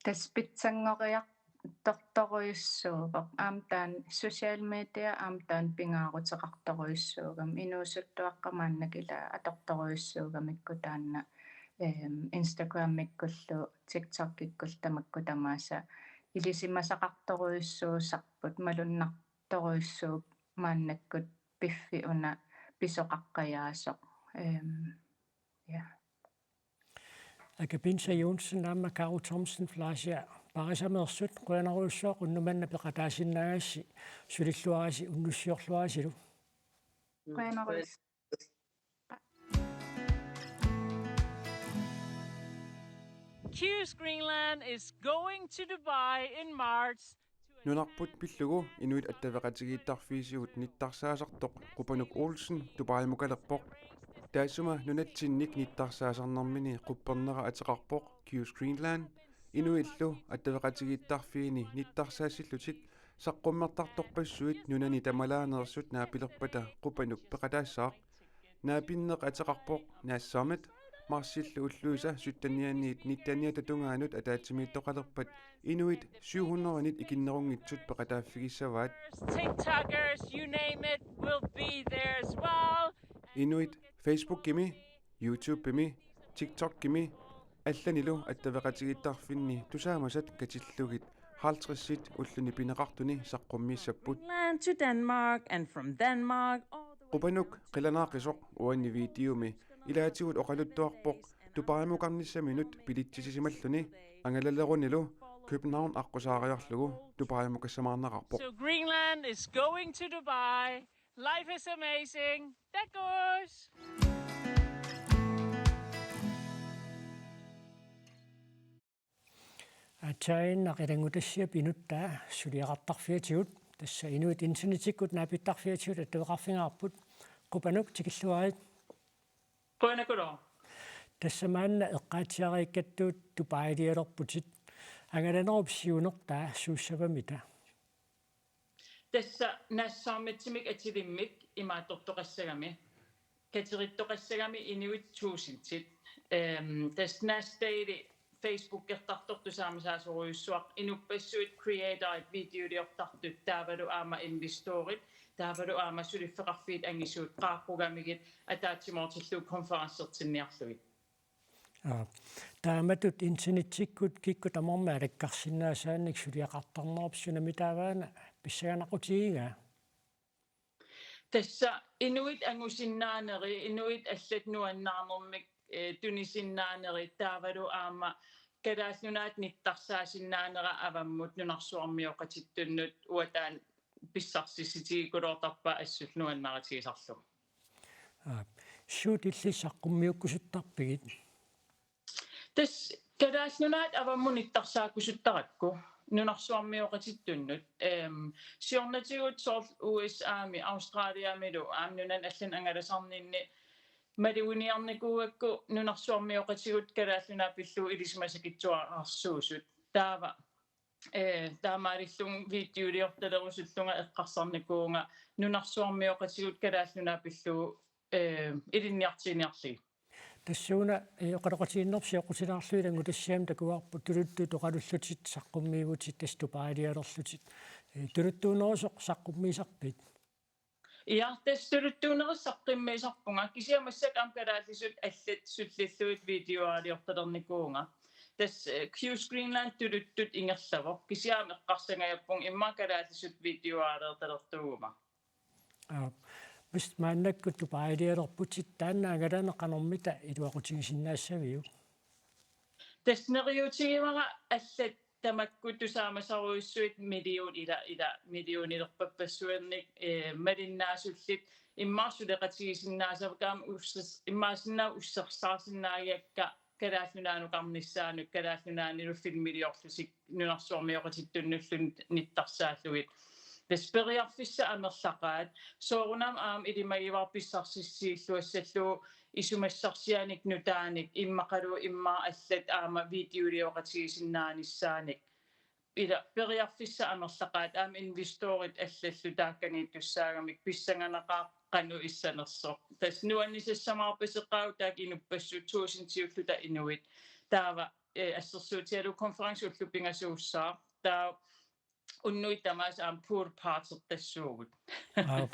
tassa pitsanngoriartortorujussuuvoq. Aamma taanna social media, aamma taanna pingaaruteqartorujussuugami. Inuusuttuaqqat maannakkut ila atortorujussuugamikku taanna, ehm, Instagramikkullu, TikTokikkullu tamakku tamaasa ilisimasaqartorujussuusarput, malunnartorujussuuvoq maannakkut piffi una pisoqaqqajaasoq. Ehm, ja. Aka Pinsa Joensen aamma Kaaru Thomsen Fleischer, paarisameersut, qujanarujussuaq unnuk manna peqataasinnaagassi sulilluarisi unnussiorluarisilu. Qujanarujussuaq. Quse Greenland is going to Dubai in March. Nunarput pillugu inuit attaveqatigiittarfiisigut nittarsaasartoq Qupanuk Olsen Dubaimukalerpoq. Taassuma nunatsinnik nittarsaasarnermini quppernera ateqarpoq Quse Greenland, inuillu attaveqatigiittarfiini nittarsaassillutik saqqummertartorpassuit nunani tamalaaneersut naapilerpata Qupanuk peqataassaaq. Naapinneq ateqarpoq Naassaammat, marsillu ulluisa syttenianiit nitteniata tungaanut ataatsimiittoqalerpat inuit syv hundredenit ikinnerunngitsut peqataaffigissavaat. TikTokers, you name it, will be there as well. Inuit Facebookimi, YouTubemi, TikTokimi allanilu attaveqatigiittarfinni tusaamasat katillugit halvtredsit ulluni pineqartuni saqqummiissapput. Greenland to Denmark and from Denmark all the way Qupanuk qilanaaqisoq uani videomi ilaatigut oqaluttuarpoq Dubaimukarnissaminut bilitsisimalluni angalalerunilu København aqqusaariarlugu Dubaimukassamaarneqarpoq. So Greenland is going to Dubai. Life is amazing. Takuss! Aatsaannaq ilanngutassiap inuttaa suliaqartarfiatigut, tassa inuit internetikkut naapittarfiatigut attaveqarfigaarput. Qupanuk, tikilluarit. Qujanaqulu. Tassa maanna eqqaatsiariikkattut Dubailialerputit. Angalanerup siunertaa suussavamita? Tassa Naassaammatsimik atilimmik imaattortoqassagami, katerittoqassagami inuit tusindit. Ehm, tassa Naas Daily Facebookertartoq tusaamasaasorujussuaq, inuppassuit creatorit videoliortartut taavalu aamma investorit taavalu aamma suliffeqarfiit angisuut qaaqqugamigit ataatsimoortillugu konferencertinniarlugit. Aa, taamatut internetikkut kikkut tamarmik alakkarsinnaasaannik suliaqartarnerup sunami taavaana pissanganaqutigigaa? Tassa inuit angusinnaaneri, inuit allat nuannaarnermik, eh, tunisinnaaneri taavalu aamma Kalaallit Nunaat nittarsaasinnaaneq avammut nunarsuarmioqatitsinnut uataan pissarsissutigigaluartarpaa assut nuannaritigisarlugu. Aa, suut illit saqqummiukkusuttarpigit? Tassa Kalaallit Nunaat avammut nittarsaakkusuttarakku nunarsuarmioqatitsinnut. Ehm, siornatigut soorlu U S A-mi, Australiamilu aamma nunanit allanit angalasarninni maluginiarnikuugakku nunarsuarmioqatigut Kalaallit Nunaat pillugu ilisimasakitsuararsuusut. Taava, eh, taamaalillunga videoliortalerusullunga eqqarsarnikuuvunga nunarsuarmioqatigut Kalaallit Nunaat pillugu, eh, ilinniartiginiarlugit. Tassuuna, eh, oqaloqatigiinnerput sioqqutilaarlugit ilanngutassiami takuarput tuluttut oqalullutit saqqummiivutit tassa Dubailialerlutit. Eh, tuluttuunerusoq saqqummiisarpit? Ja, tassa tuluttuunerusoq saqqummiisarpunga. Kisianni massakkut aamma kalaallisut allat sullillugit videoliortalernikuuvunga. Tassa, eh, Q's Greenland tuluttut ingerlavoq. Kisianni eqqarsangajappunga immaqa kalaallisut videoliortalertuuguma. Aa, tassa maannakkut Dubailialerputit taanna angalaneq qanormita iluaqutigisinnaassaviuk? Tassa neriuutigivara allat tamakku tusaamasarujussuit million ila, ila millionilerpappassuarnik, eh, malinnaasullit immaqa suleqatigisinnaasavakka aamma ussers-, immaqa sinna ussersaarsinnaagigakka Kalaallit Nunaanukarnissaanut, Kalaallit Nunaannilu filmiliorlutik nunarsuarmioqatitsinnullu nittarsaallugit. Tassa periarfissat amerlaqaat, soorunami aamma ilimagivara pissarsissiilluassallugu isumassarsianik nutaanik, immaqalu immaqa allat aamma videolioqatigisinnaanissaanik. Ila periarfissat amerlaqaat aamma investorit allallu taakkaniittussaagamik pissanganaqaaq qanoq issanersoq. Tassa nuannisassamaarpaseqaagut taakku inuppassuit tuusintiulluta inuit. Taava, eh, assersuutigalugu konference ullut pingasuussaaq. Taava unnuit tamaasa aamma pool partertassuugut. Aap.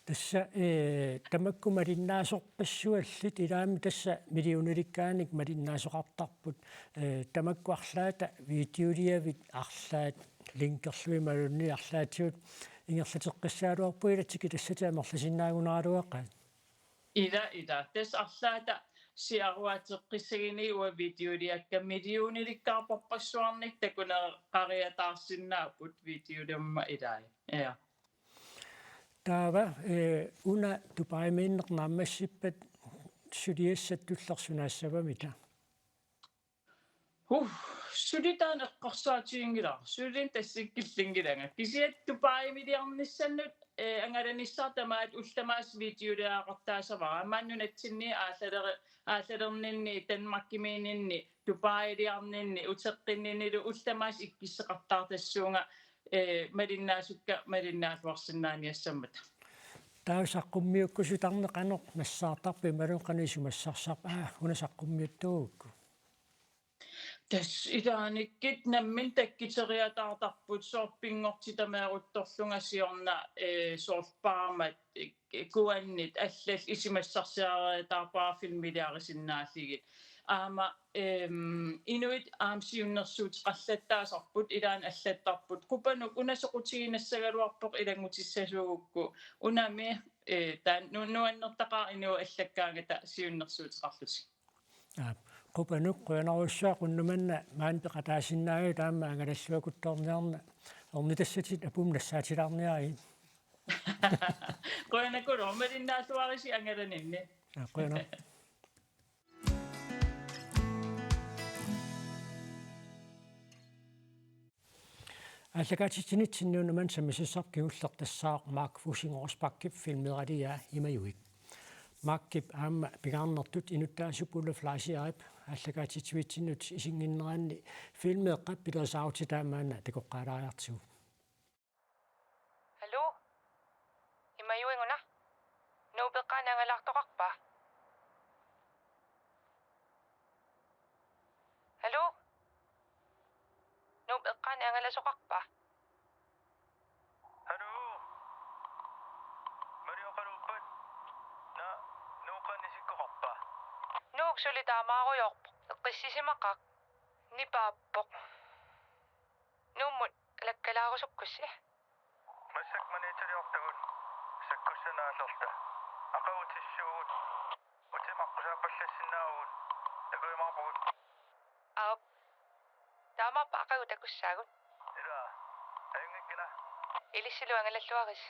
Tassa, eh, tamakku malinnaasorpassuallit ilaammi tassa millionilikkaannik malinnaasoqartarput, eh, tamakku arlaata videoliavit arlaat linkerlugit imaluunniit arlaatigut ingerlateqqissagaluarputit ilaatigut tassatit amerlasinnaagunaraluaqaat. Ila, ila. Tassa arlaata siaruateqqissaguni uanga videoliakka millionilikkaarparpassuarnik takuneqariataarsinnaapput videoliamma ilai. Ja. Taava, eh, una Dubaimiinneq naammassippat suliassat tullersut naassavamita? Uh, suli taanna eqqarsaatiginngilara. Sulilu tassa killinngilanga. Kisianni Dubaimiliarnissannut, eh, angalanissara tamaat ullut tamaasa videoliaqartaassavara. Maani nunatsinni aallaler-, aallalerninni, Danmarkimiinninni, Dubailiarninni, uteqqinninnilu ullut tamaasa ikkusseqartartassuunga, eh, malinnaasukka malinnaalluarsinnaaniassammata. Taava saqqummiukkusutarneq qanoq nassaartarpit imaluunniit qanoq isumassarsarpit? Aa, una saqqummiuttuugukku. Tassa ilaannikkut nammineq takkuteriataartarput soorlu pinngortitamiaruttorlunga siorna, eh, soorlu paamat, eh, kuannit allallu isumassarsiariataarpara filmiliarisinnaallugit. Aamma, ehm, inuit aamma siunnersuuteqallattaasarput ilaanni allattarput. Qupanuk una soqutiginassagaluarpoq ilanngutissasuugukku. Unami, eh, taanna nu-, nuannertaqaaq inuit allakkaangata siunnersuuteqarlutik. Aap, qupanuk qujanarsuaq unnuk manna maani peqataasinnaagavit taama angalalluakuttoorniarna ornitassatit apummut nassaatilaarniarigit. Qujanaqulu, malinnaalluarisi angalaninni. Aap, qujanaq. Aallakaatitsinitsinni una manna sammisassarput kingulleq tassaavoq Mark Fusing Rosbachip filmeeralia Imajuit. Markip aamma pingaarnertut inuttaasup Ulla Fleischerip aallakaatitsivitsinnut isiginnginneranni filmeeqqap pilerisaarutip taamaanna takoqqaalaariartigu. Aluu? Imajuit una? Nuup eqqaani angalaartoqarpa? Aluu? Nuup eqqaani angalasoqarpa? Aluu? Mali oqaluuppat? Naa, Nuup eqqaani isikkoqarpa? Nuuk suli taamaarujoorpoq. Eqqissisimaqaaq. Nipaappoq. Nuummut alakkalaarusukkussi. Massakkut maniitsuliortagut. Sanaasorta. Aqagutissuugut. Utima aqqusaappallassinnaavugut. Takujumaarpugut. Aap. Taamaappa aqagu takussaagut. Ilaa. Ajunngikkina. Ilissilu angalalluarisi.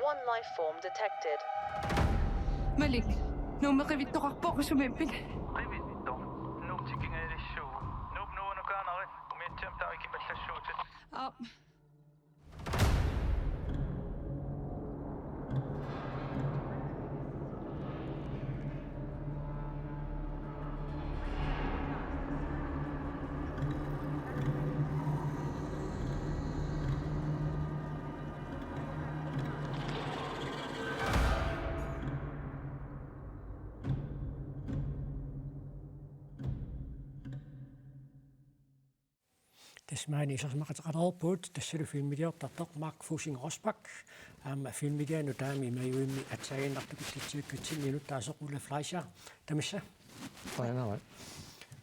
One life form detected. Malik, Nuummi qivittoqarpoq, sumiippit? Qivittoq. Nuup tikingajalassuuvoq. Nuup nuunukaanarit umiatsiamik taava ikipallassuutit. Aap. Tassa maani isersimaqateqalerpugut, tassalu filmiliortartoq Mark Fusing Rosbach, aamma filmilianut taama imajuimmi aatsaaginnartoq takullatsiakkatsinnut taasoq Ulla Fleischer. Tamassa. Qujanaq.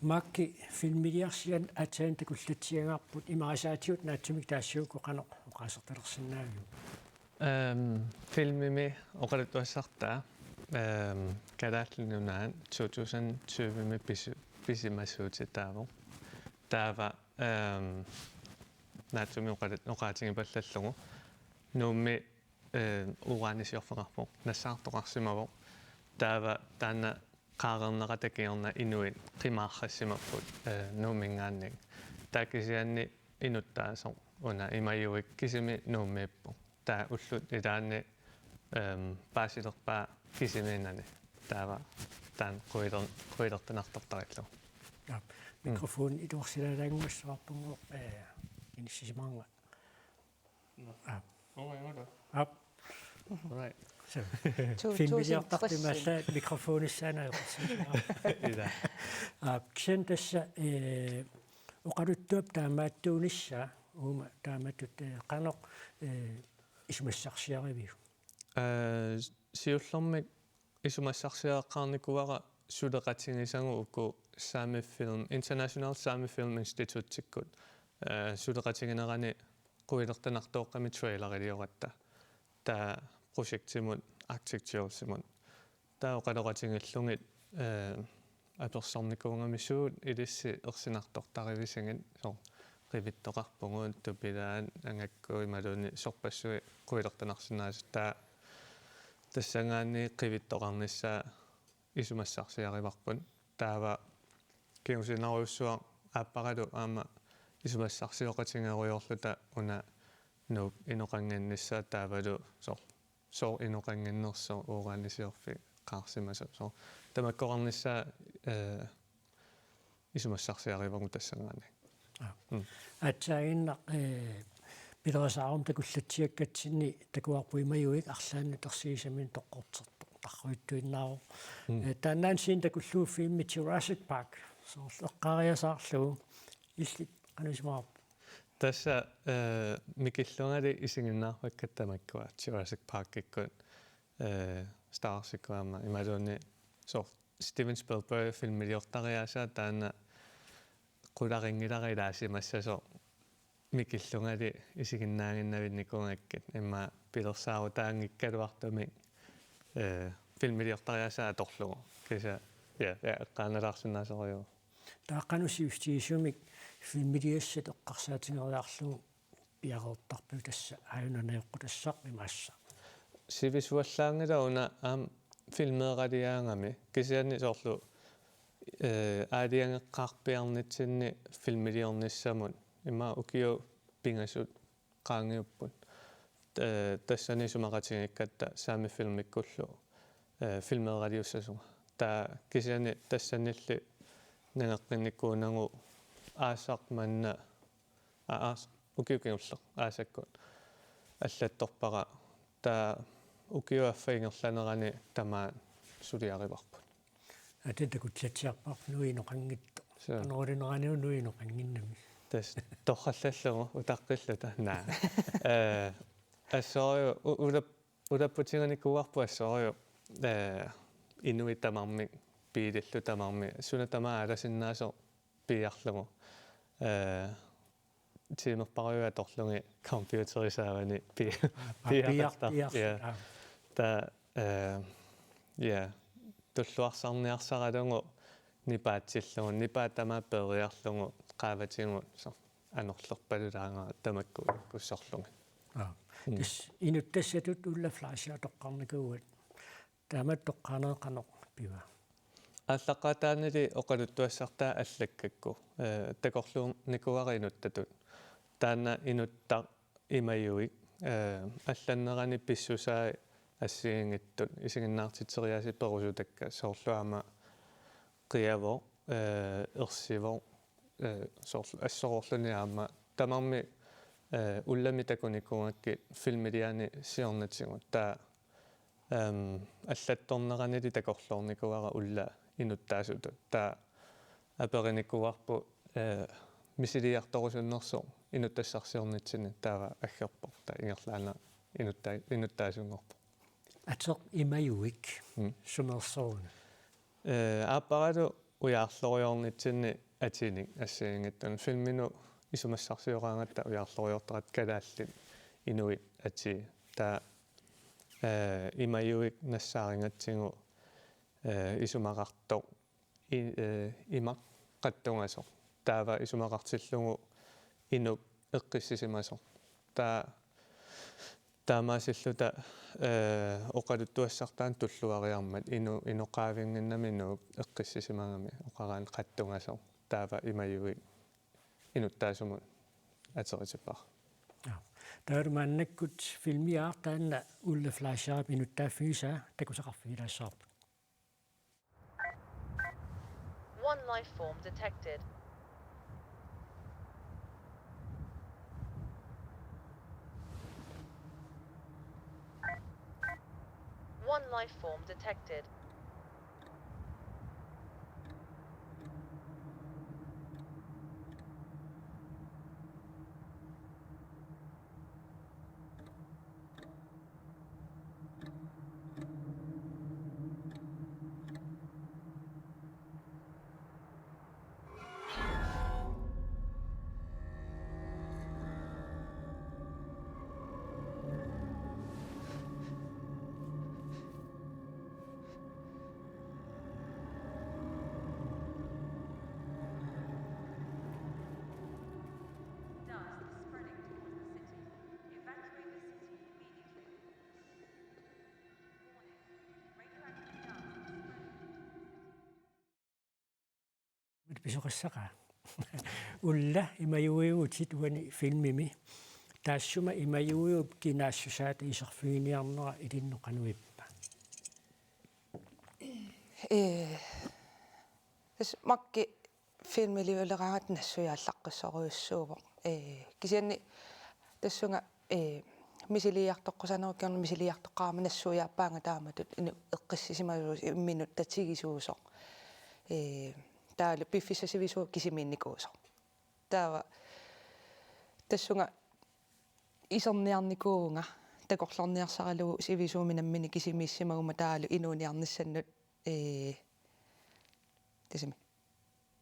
Mark, filmiliarsiat aatsaat takullatsiagarput, imarisaatigut naatsumik taassagukku qanoq oqaasertalersinnaaviuk? Ehm, filmimi oqaluttuassartaa, ehm, Kalaallit Nunaat to tusind tyve-mi pisu-, pisimasuutitaavoq. Taava, ehm, naatsumik oqalut-, oqaatigipallallugu. Nuummi, ehm, uranisiorfeqarpoq, nassaartoqarsimavoq. Taava taanna qaarerneqata kingorna inuit qimaarrassimapput, eh, Nuumminngaanniit. Taava kisianni inuttaasoq una imajuit kisimi Nuummiippoq. Taava ullut ilaanni, ehm, paasilerpaa kisimiinnani. Taava taanna quiler-, quilertanartortarillugu. Aap. Mm. Mikrofoni iluarsilaalaannguassavarput, eh, inissisimaarnga. Nå. Aap. Nå, ja, okay. Aap. Right. Så. Filmiliortartut imaallaat mikrofonissaanut ajoqersimaarput. Ilaa. Aap, kisianni tassa, eh, oqaluttuap taamaattuunissaa, uuma taamatut, eh, qanoq, eh, isumassarsiariviuk? Eh, siullermik isumassarsiaqqaarnikuuara suleqatigisagut uku Sami Film, International Sami Film Institutikkut, eh, suleqatiginerani quilertanartooqqami traileriliorluta. Taava projektimut Arctic Jewelsimut. Taava oqaloqatigillugit, eh, apersornikuugami suut ilissi ersinartortarivisigit, soorlu qivittoqarpugut, tupilaat, angakkuut imaluunniit sorpassuit quilertanarsinnaasut, taava tassanngaanniit qivittoqarnissaa isumassarsiarivarput. Taava kingusinnerujussuaq aapparalu aamma isumassarsioqatigeerujoorluta una Nuup inoqannginnissaa taavalu soorlu sooq inoqannginnersoq uranisiorfeqarsimasoq. Soorlu tamakkoqarnissaa, eh, isumassarsiarivagut tassanngaanniit. Aap. Mm. Aatsaaginnaq, eh, pilerisaarummik takullatsiakkatsinni takuarput imajuit arlaannut ersigisaminnut toqqortertoq tarrujuttuinnaavoq. Mm. Eh, taannaana scene takullugu filmi Jurassic Park. Soorlu eqqaariasaarlugu illit qanoq isumaqarpit? Tassa, eh, mikillungali isiginnaarpakka tamakkua Jurassic Parkikkut, eh, Star Warsikkut aamma imaluunniit soorlu Steven Spielberg filmiliortariaasaa taanna qularinngilara ilaasimassasoq mikillungali isiginnaaginnavinnikuugakkit, immaqa pilersaarutaanngikkaluartumik, eh, filmiliortariaasaa atorlugu. Kisianni, ja, ja, eqqaanalaarsinnaasorujuuvoq. Taava qanoq sivisutigisumik filmiliassat eqqarsaatigeriarlugu piareertarpiuk tassa aajuna najoqqutassaq imaassaaq? Sivisuallaanngilaq una aamma filmeeraliaagami, kisianni soorlu, eh, aalajangeqqaarpiarnitsinni filmiliornissamut immaqa ukiut pingasut qaangiupput. Eh, tassani isumaqatigiikkatta Sami Filmikkullu, eh, filmeeraliussasunga. Taava kisianni tassanilli nangeqqinnikuunagu aasaq manna, a-, aas-, ukiut kingulleq aasakkut allattorpara, taava ukiup affaa ingerlanerani tamaat suliarivarput. Aatsaat takullatsiarparput nuiinoqanngitsoq. Suu. Qanoq iliornerani nuiinoqannginnami. Tassa torrallallugu utaqqilluta. Naa. Eh, assorujuk u-, ulap-, ulapputiginikuuarput assorujuk, eh, inuit tamarmik, biilillu tamarmik, suna tamaat aalasinnaasoq piiarlugu. Eh, tiimerparujuit atorlugit computerip saavani pi-, Aa, piar-, piareertarpoq. piar-, Ja. aa. Taava, eh, ja, tulluarsarniarsaralugu nipaatsillugu, nipaat tamaat peeriarlugu qaavatigut soorlu anorlerpalulaarpara tamakku ikkussorlugit. Aa. Mm. Tassa inuttassatut Ulla Fleischer toqqarnikuuat. Taama toqqaaneq qanoq piva? Aallaqqaataanili oqaluttuassartaa allakkakku, eh, takorluunnikuuara inuttatut. Taanna inuttaq imajuit, eh, allannerani pissusai assigiinngitsut isiginnaartitseriaasiit perusutakka soorlu aamma qiavoq, eh, ersivoq, eh, soorlu assororluni aamma tamarmik, eh, Ullamik takunikuugakkit filmilianik siornatigut. Taava, ehm, allattorneranili takorloornikuuara Ulla inuttaasutut. Taava aperinikuuarput, eh, misiliartorusunnersoq inuttassarsiornitsinni, taava aggerpoq. Taava ingerlaannaq inutta-, inuttaasunngorpoq. Ateq imajuit. Mm. Sumersoruna? Eh, aapparalu ujaarloriornitsinni atinik assigiinngitsunik. Filminut isumassarsioraangatta ujaarloriortaqaat kalaallit inuit atii. Taava, eh, imajuit nassaarigatsigu, eh, isumaqartoq i-, eh, imaq qatsungasoq. Taava isumaqartillugu inuup eqqissisimasoq. Taava taamaasilluta, eh, oqaluttuassartaanut tulluariarmat inu-, inoqaavinnginnami inuup eqqissisimagami oqaraanni qatsungasoq. Taava imajuit inuttaasumut ateritippara. Jaa. Taava maannakkut filmiaaq taanna Ulla Fleischerip inuttaaffigisaa takusaqarfigilaassavarput. One life form detected. One life form detected. Dust spreading towards the city. Evacuate the city immediately. Warning. Radioactive dust spreading towards the city. Mit pisoqassaqaaq. Ulla, imajuigutit uani filmimi. Taassuma imajuigup kinaassusaata iserfiginiarnera ilinnut qanoq ippa? Ee, tassa Makki filmiliuleraangat nassuiaallaqqissorujussuuvoq. Ee, kisianni tassunga, ee, misiliiartoqqusanerup kingorna misiliiartoqqaarama nassuiaappaanga taamatut inu-, eqqissisimasuusoq imminut tatigisuusoq. Ee, taavalu piffissaq sivisuumik kisimiinnikuusoq. Taava tassunga iserniarnikuuvunga takorloorniarsaralugu sivisuumik nammineq kisimiissimaguma taavalu inuuniarnissannut, ee, tassami.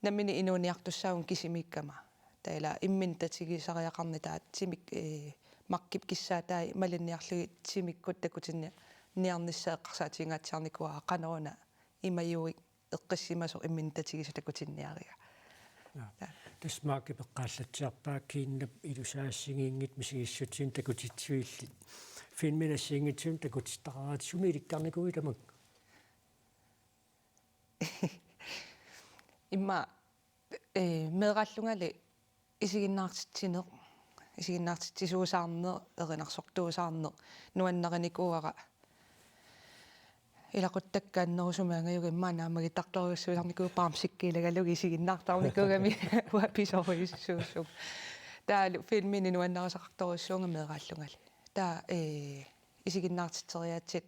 Nammineq inuuniartussaagama kisimiikkama. Taava ila imminut tatigisariaqarnera taava timik, ee, Makkip kissaatai malinniarlugit timikkut takutinni-, niarnissaa eqqarsaatigingaatsiarnikuuara qanoruna imajuit eqqissimasoq imminut tatigisoq takutinniariga. Jaa. Jaa. Tassa Makkip eqqaallatsiarpaa kiinnap ilusaassinngit misigissutsinut takutitsivillit. Filmimi assigiinngitsunut takutittaraat sumi ilikkarnikuuit tamakku? Immaqa, ee, meeraallungali isiginnaartitsineq, isiginnaartitsisuusaarneq, erinarsortuusaarneq, nuannarinikuuara. Ilaquttakka annerusumik angajuga immaqa naammagittartorujussuusarnikuuvoq bamsikkiilagalugu isiginnaartarnikuugami uanga pisorujussuussuuvoq. Taavalu filmini nuannarisaqartorujussuuvunga meeraallungali. Taava, ee, isiginnaartitseriaatsit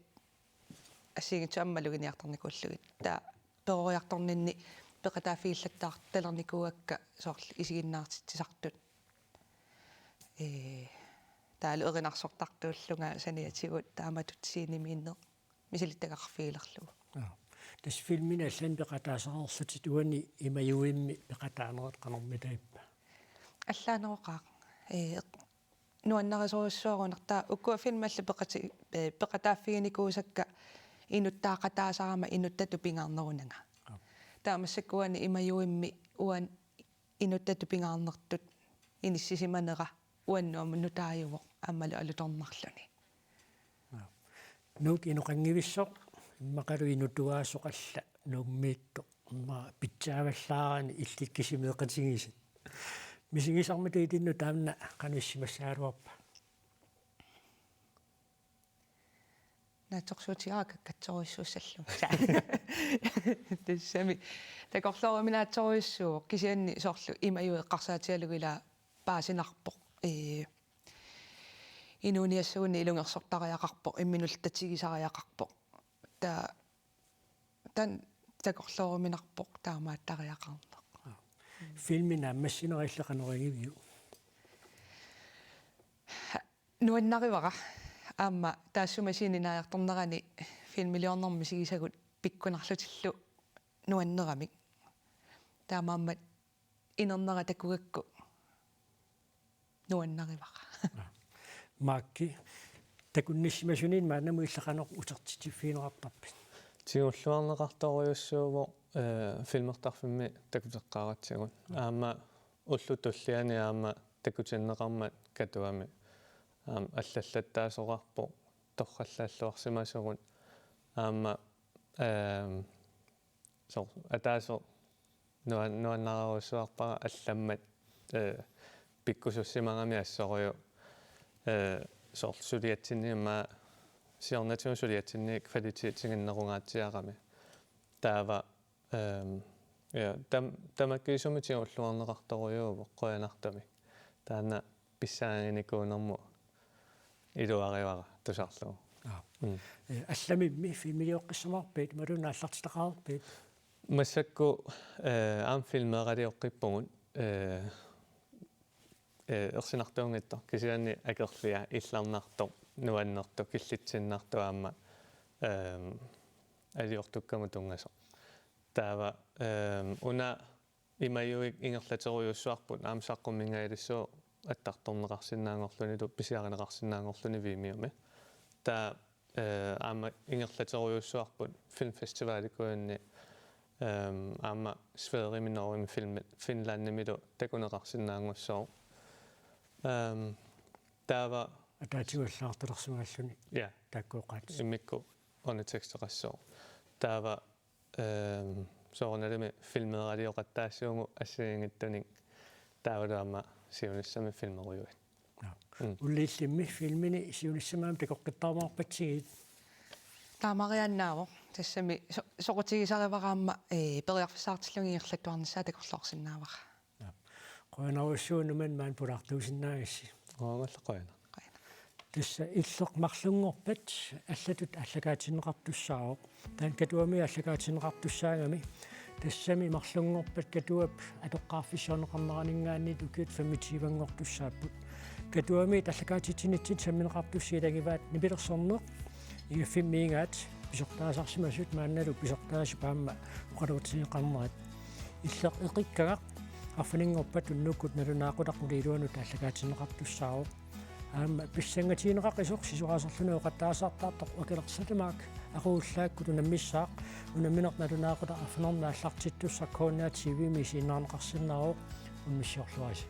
assigiinngitsut aamma maluginiartarnikuullugit. Taava peroriartorninni peqataaffigillattaartalernikuuakka soorlu isiginnaartitsisartut. Ee, taavalu erinarsortartuullunga saniatigut taamatut scenemiinneq misilittagaqarfigilerlugu. Jaa. Tassa filmini allani peqataasareerlutit uani imajuimmi peqataanerit qanormitaava? Allaaneroqaaq. Ee, nuannarisorujussuarunartaa uku filmit allat peqati-, ee, peqataaffiginikuusakka inuttaaqataasarama inuttatut pingaarnerunanga. Aap. Taava massakkut uani Imajuimmi uani inuttatut pingaarnertut inissisimanera uannut aamma nutaajuvoq aammalu alutornarluni. Aap. Nuuk inoqanngivissoq immaqalu inutuaasoq alla Nuummiittoq. Immaqa pitsaavallaarani illit kisimiiqatigisat. Misigisarmita ilinnut taanna qanoq issimassagaluarpa? Naatsorsuutigaara kakkatsorujussuussallugu. Tassami takorlooruminaatsorujussuuvoq kisianni soorlu Imajui eqqarsaatigalugu ilaa paasinarpoq. Ee, inuuniassagunik ilungersortariaqarpoq, imminullu tatigisariaqarpoq. Taava taanna takorlooruminarpoq taamaattariaqarneq. Filmi naammassinera illit qanoq igiviuk? Nuannarivara. Aamma taassuma scenenik naajartornerani filmiliornermik misigisagut pikkunarlutillu nuanneramik. Taamaammat inernera takugakku nuannarivara. Maakki, takunnissimasuniit maannamut illit qanoq utertitsiffigineqartarpit? Tigulluarneqartorujussuuvoq, ee, filmertarfimmi takuteqqaaratsigu. Aamma ullut tulliani aamma takutinneqarmat Katuami. Aamma allallattaasoqarpoq torrallaalluarsimasugut. Aamma, ehm, soorlu ataaseq nuan-, nuannarerujussuarpara allammat, ee, pikkusussimagami assorujuk, ee, soorlu suliatsinni immaqa siornatigut suliatsinni kvalitetiginnerungaatsiarami. Taava, ehm, ja, tam-, tamakkiisumik tigulluarneqartorujuuvoq qujanartumik. Taanna pissanganikuunermut iluarivara tusarlugu. Aap. Mm. Ee, allamimmi filmilioqqissamaarpit, imaluunniit aallartitaqareerpit? Massakkut, ee, aamma filmeeralioqqippugut, ee, ee, ersinartuunngitsoq, kisianni akerlia, illarnartoq, nuannertoq, killitsinnartoq aamma, ehm, aliortukkamut tunngasoq. Taava, ehm, una Imajuit ingerlaterujussuarput aamma saqqummiinngajassooq attartorneqarsinnaanngorlunilu pisiarineqarsinnaanngorluni Vimeo-mi. Taava, ee, aamma ingerlaterujussuarput filmfestivalikujuunni, ehm, aamma Sverigemi, Norgemi, Film-, Finlandimilu takuneqarsinnaanngussooq. Ehm, taava ataatsigullaartalersimagalluni. Ja. Taakkuuqaat. Immikkut underteksteqassooq. Taava ehm, soorunalimi filmeeralioqattaassaagut assigiinngitsunik taavalu aamma siunissami filmerujuit. Joo. Mm. Ullut illimmi filmini siunissami aamma takoqqittarumaarpatsigit? Taamariaannaavoq. Tassami so-, soqutigisarivara aamma, ee, periarfissaqartillugit ingerlattuarnissaa takorloorsinnaavara. Qujanarujussuaq Nuummi maani pulaartuusinnaagassi. Qujanaq, qujanaq. Tassa Illeq marlunngorpat allatut aallakaatinneqartussaavoq. Taanna Katuami aallakaatinneqartussaagami. Tassami marlunngorpat Katuap atoqqaarfissuarneqarneraninngaanniit ukiut femogtyve-nngortussaapput. Katuami aallakaatitsinitsinni sammineqartussat ilagivaat nipilersorneq, igaffimmi igaat pisortaasarsimasut maannalu pisortaasup aamma oqaloqatigineqarnerat. Illeq eqikkagaq arfininngorpat unnukkut nalunaaqutaq nuliiluanut aallakaatinneqartussaavoq. Aamma pissangatigineqaqisoq sisoraaserluni oqattaasartaartoq Akilersalumaak aquullaakkut unammissaaq, unammineq nalunaaqutaq arfineq-marlunnik aallartittussaq K N R T V-mi isiginnaarneqarsinnaavoq, unnussiorluarisi.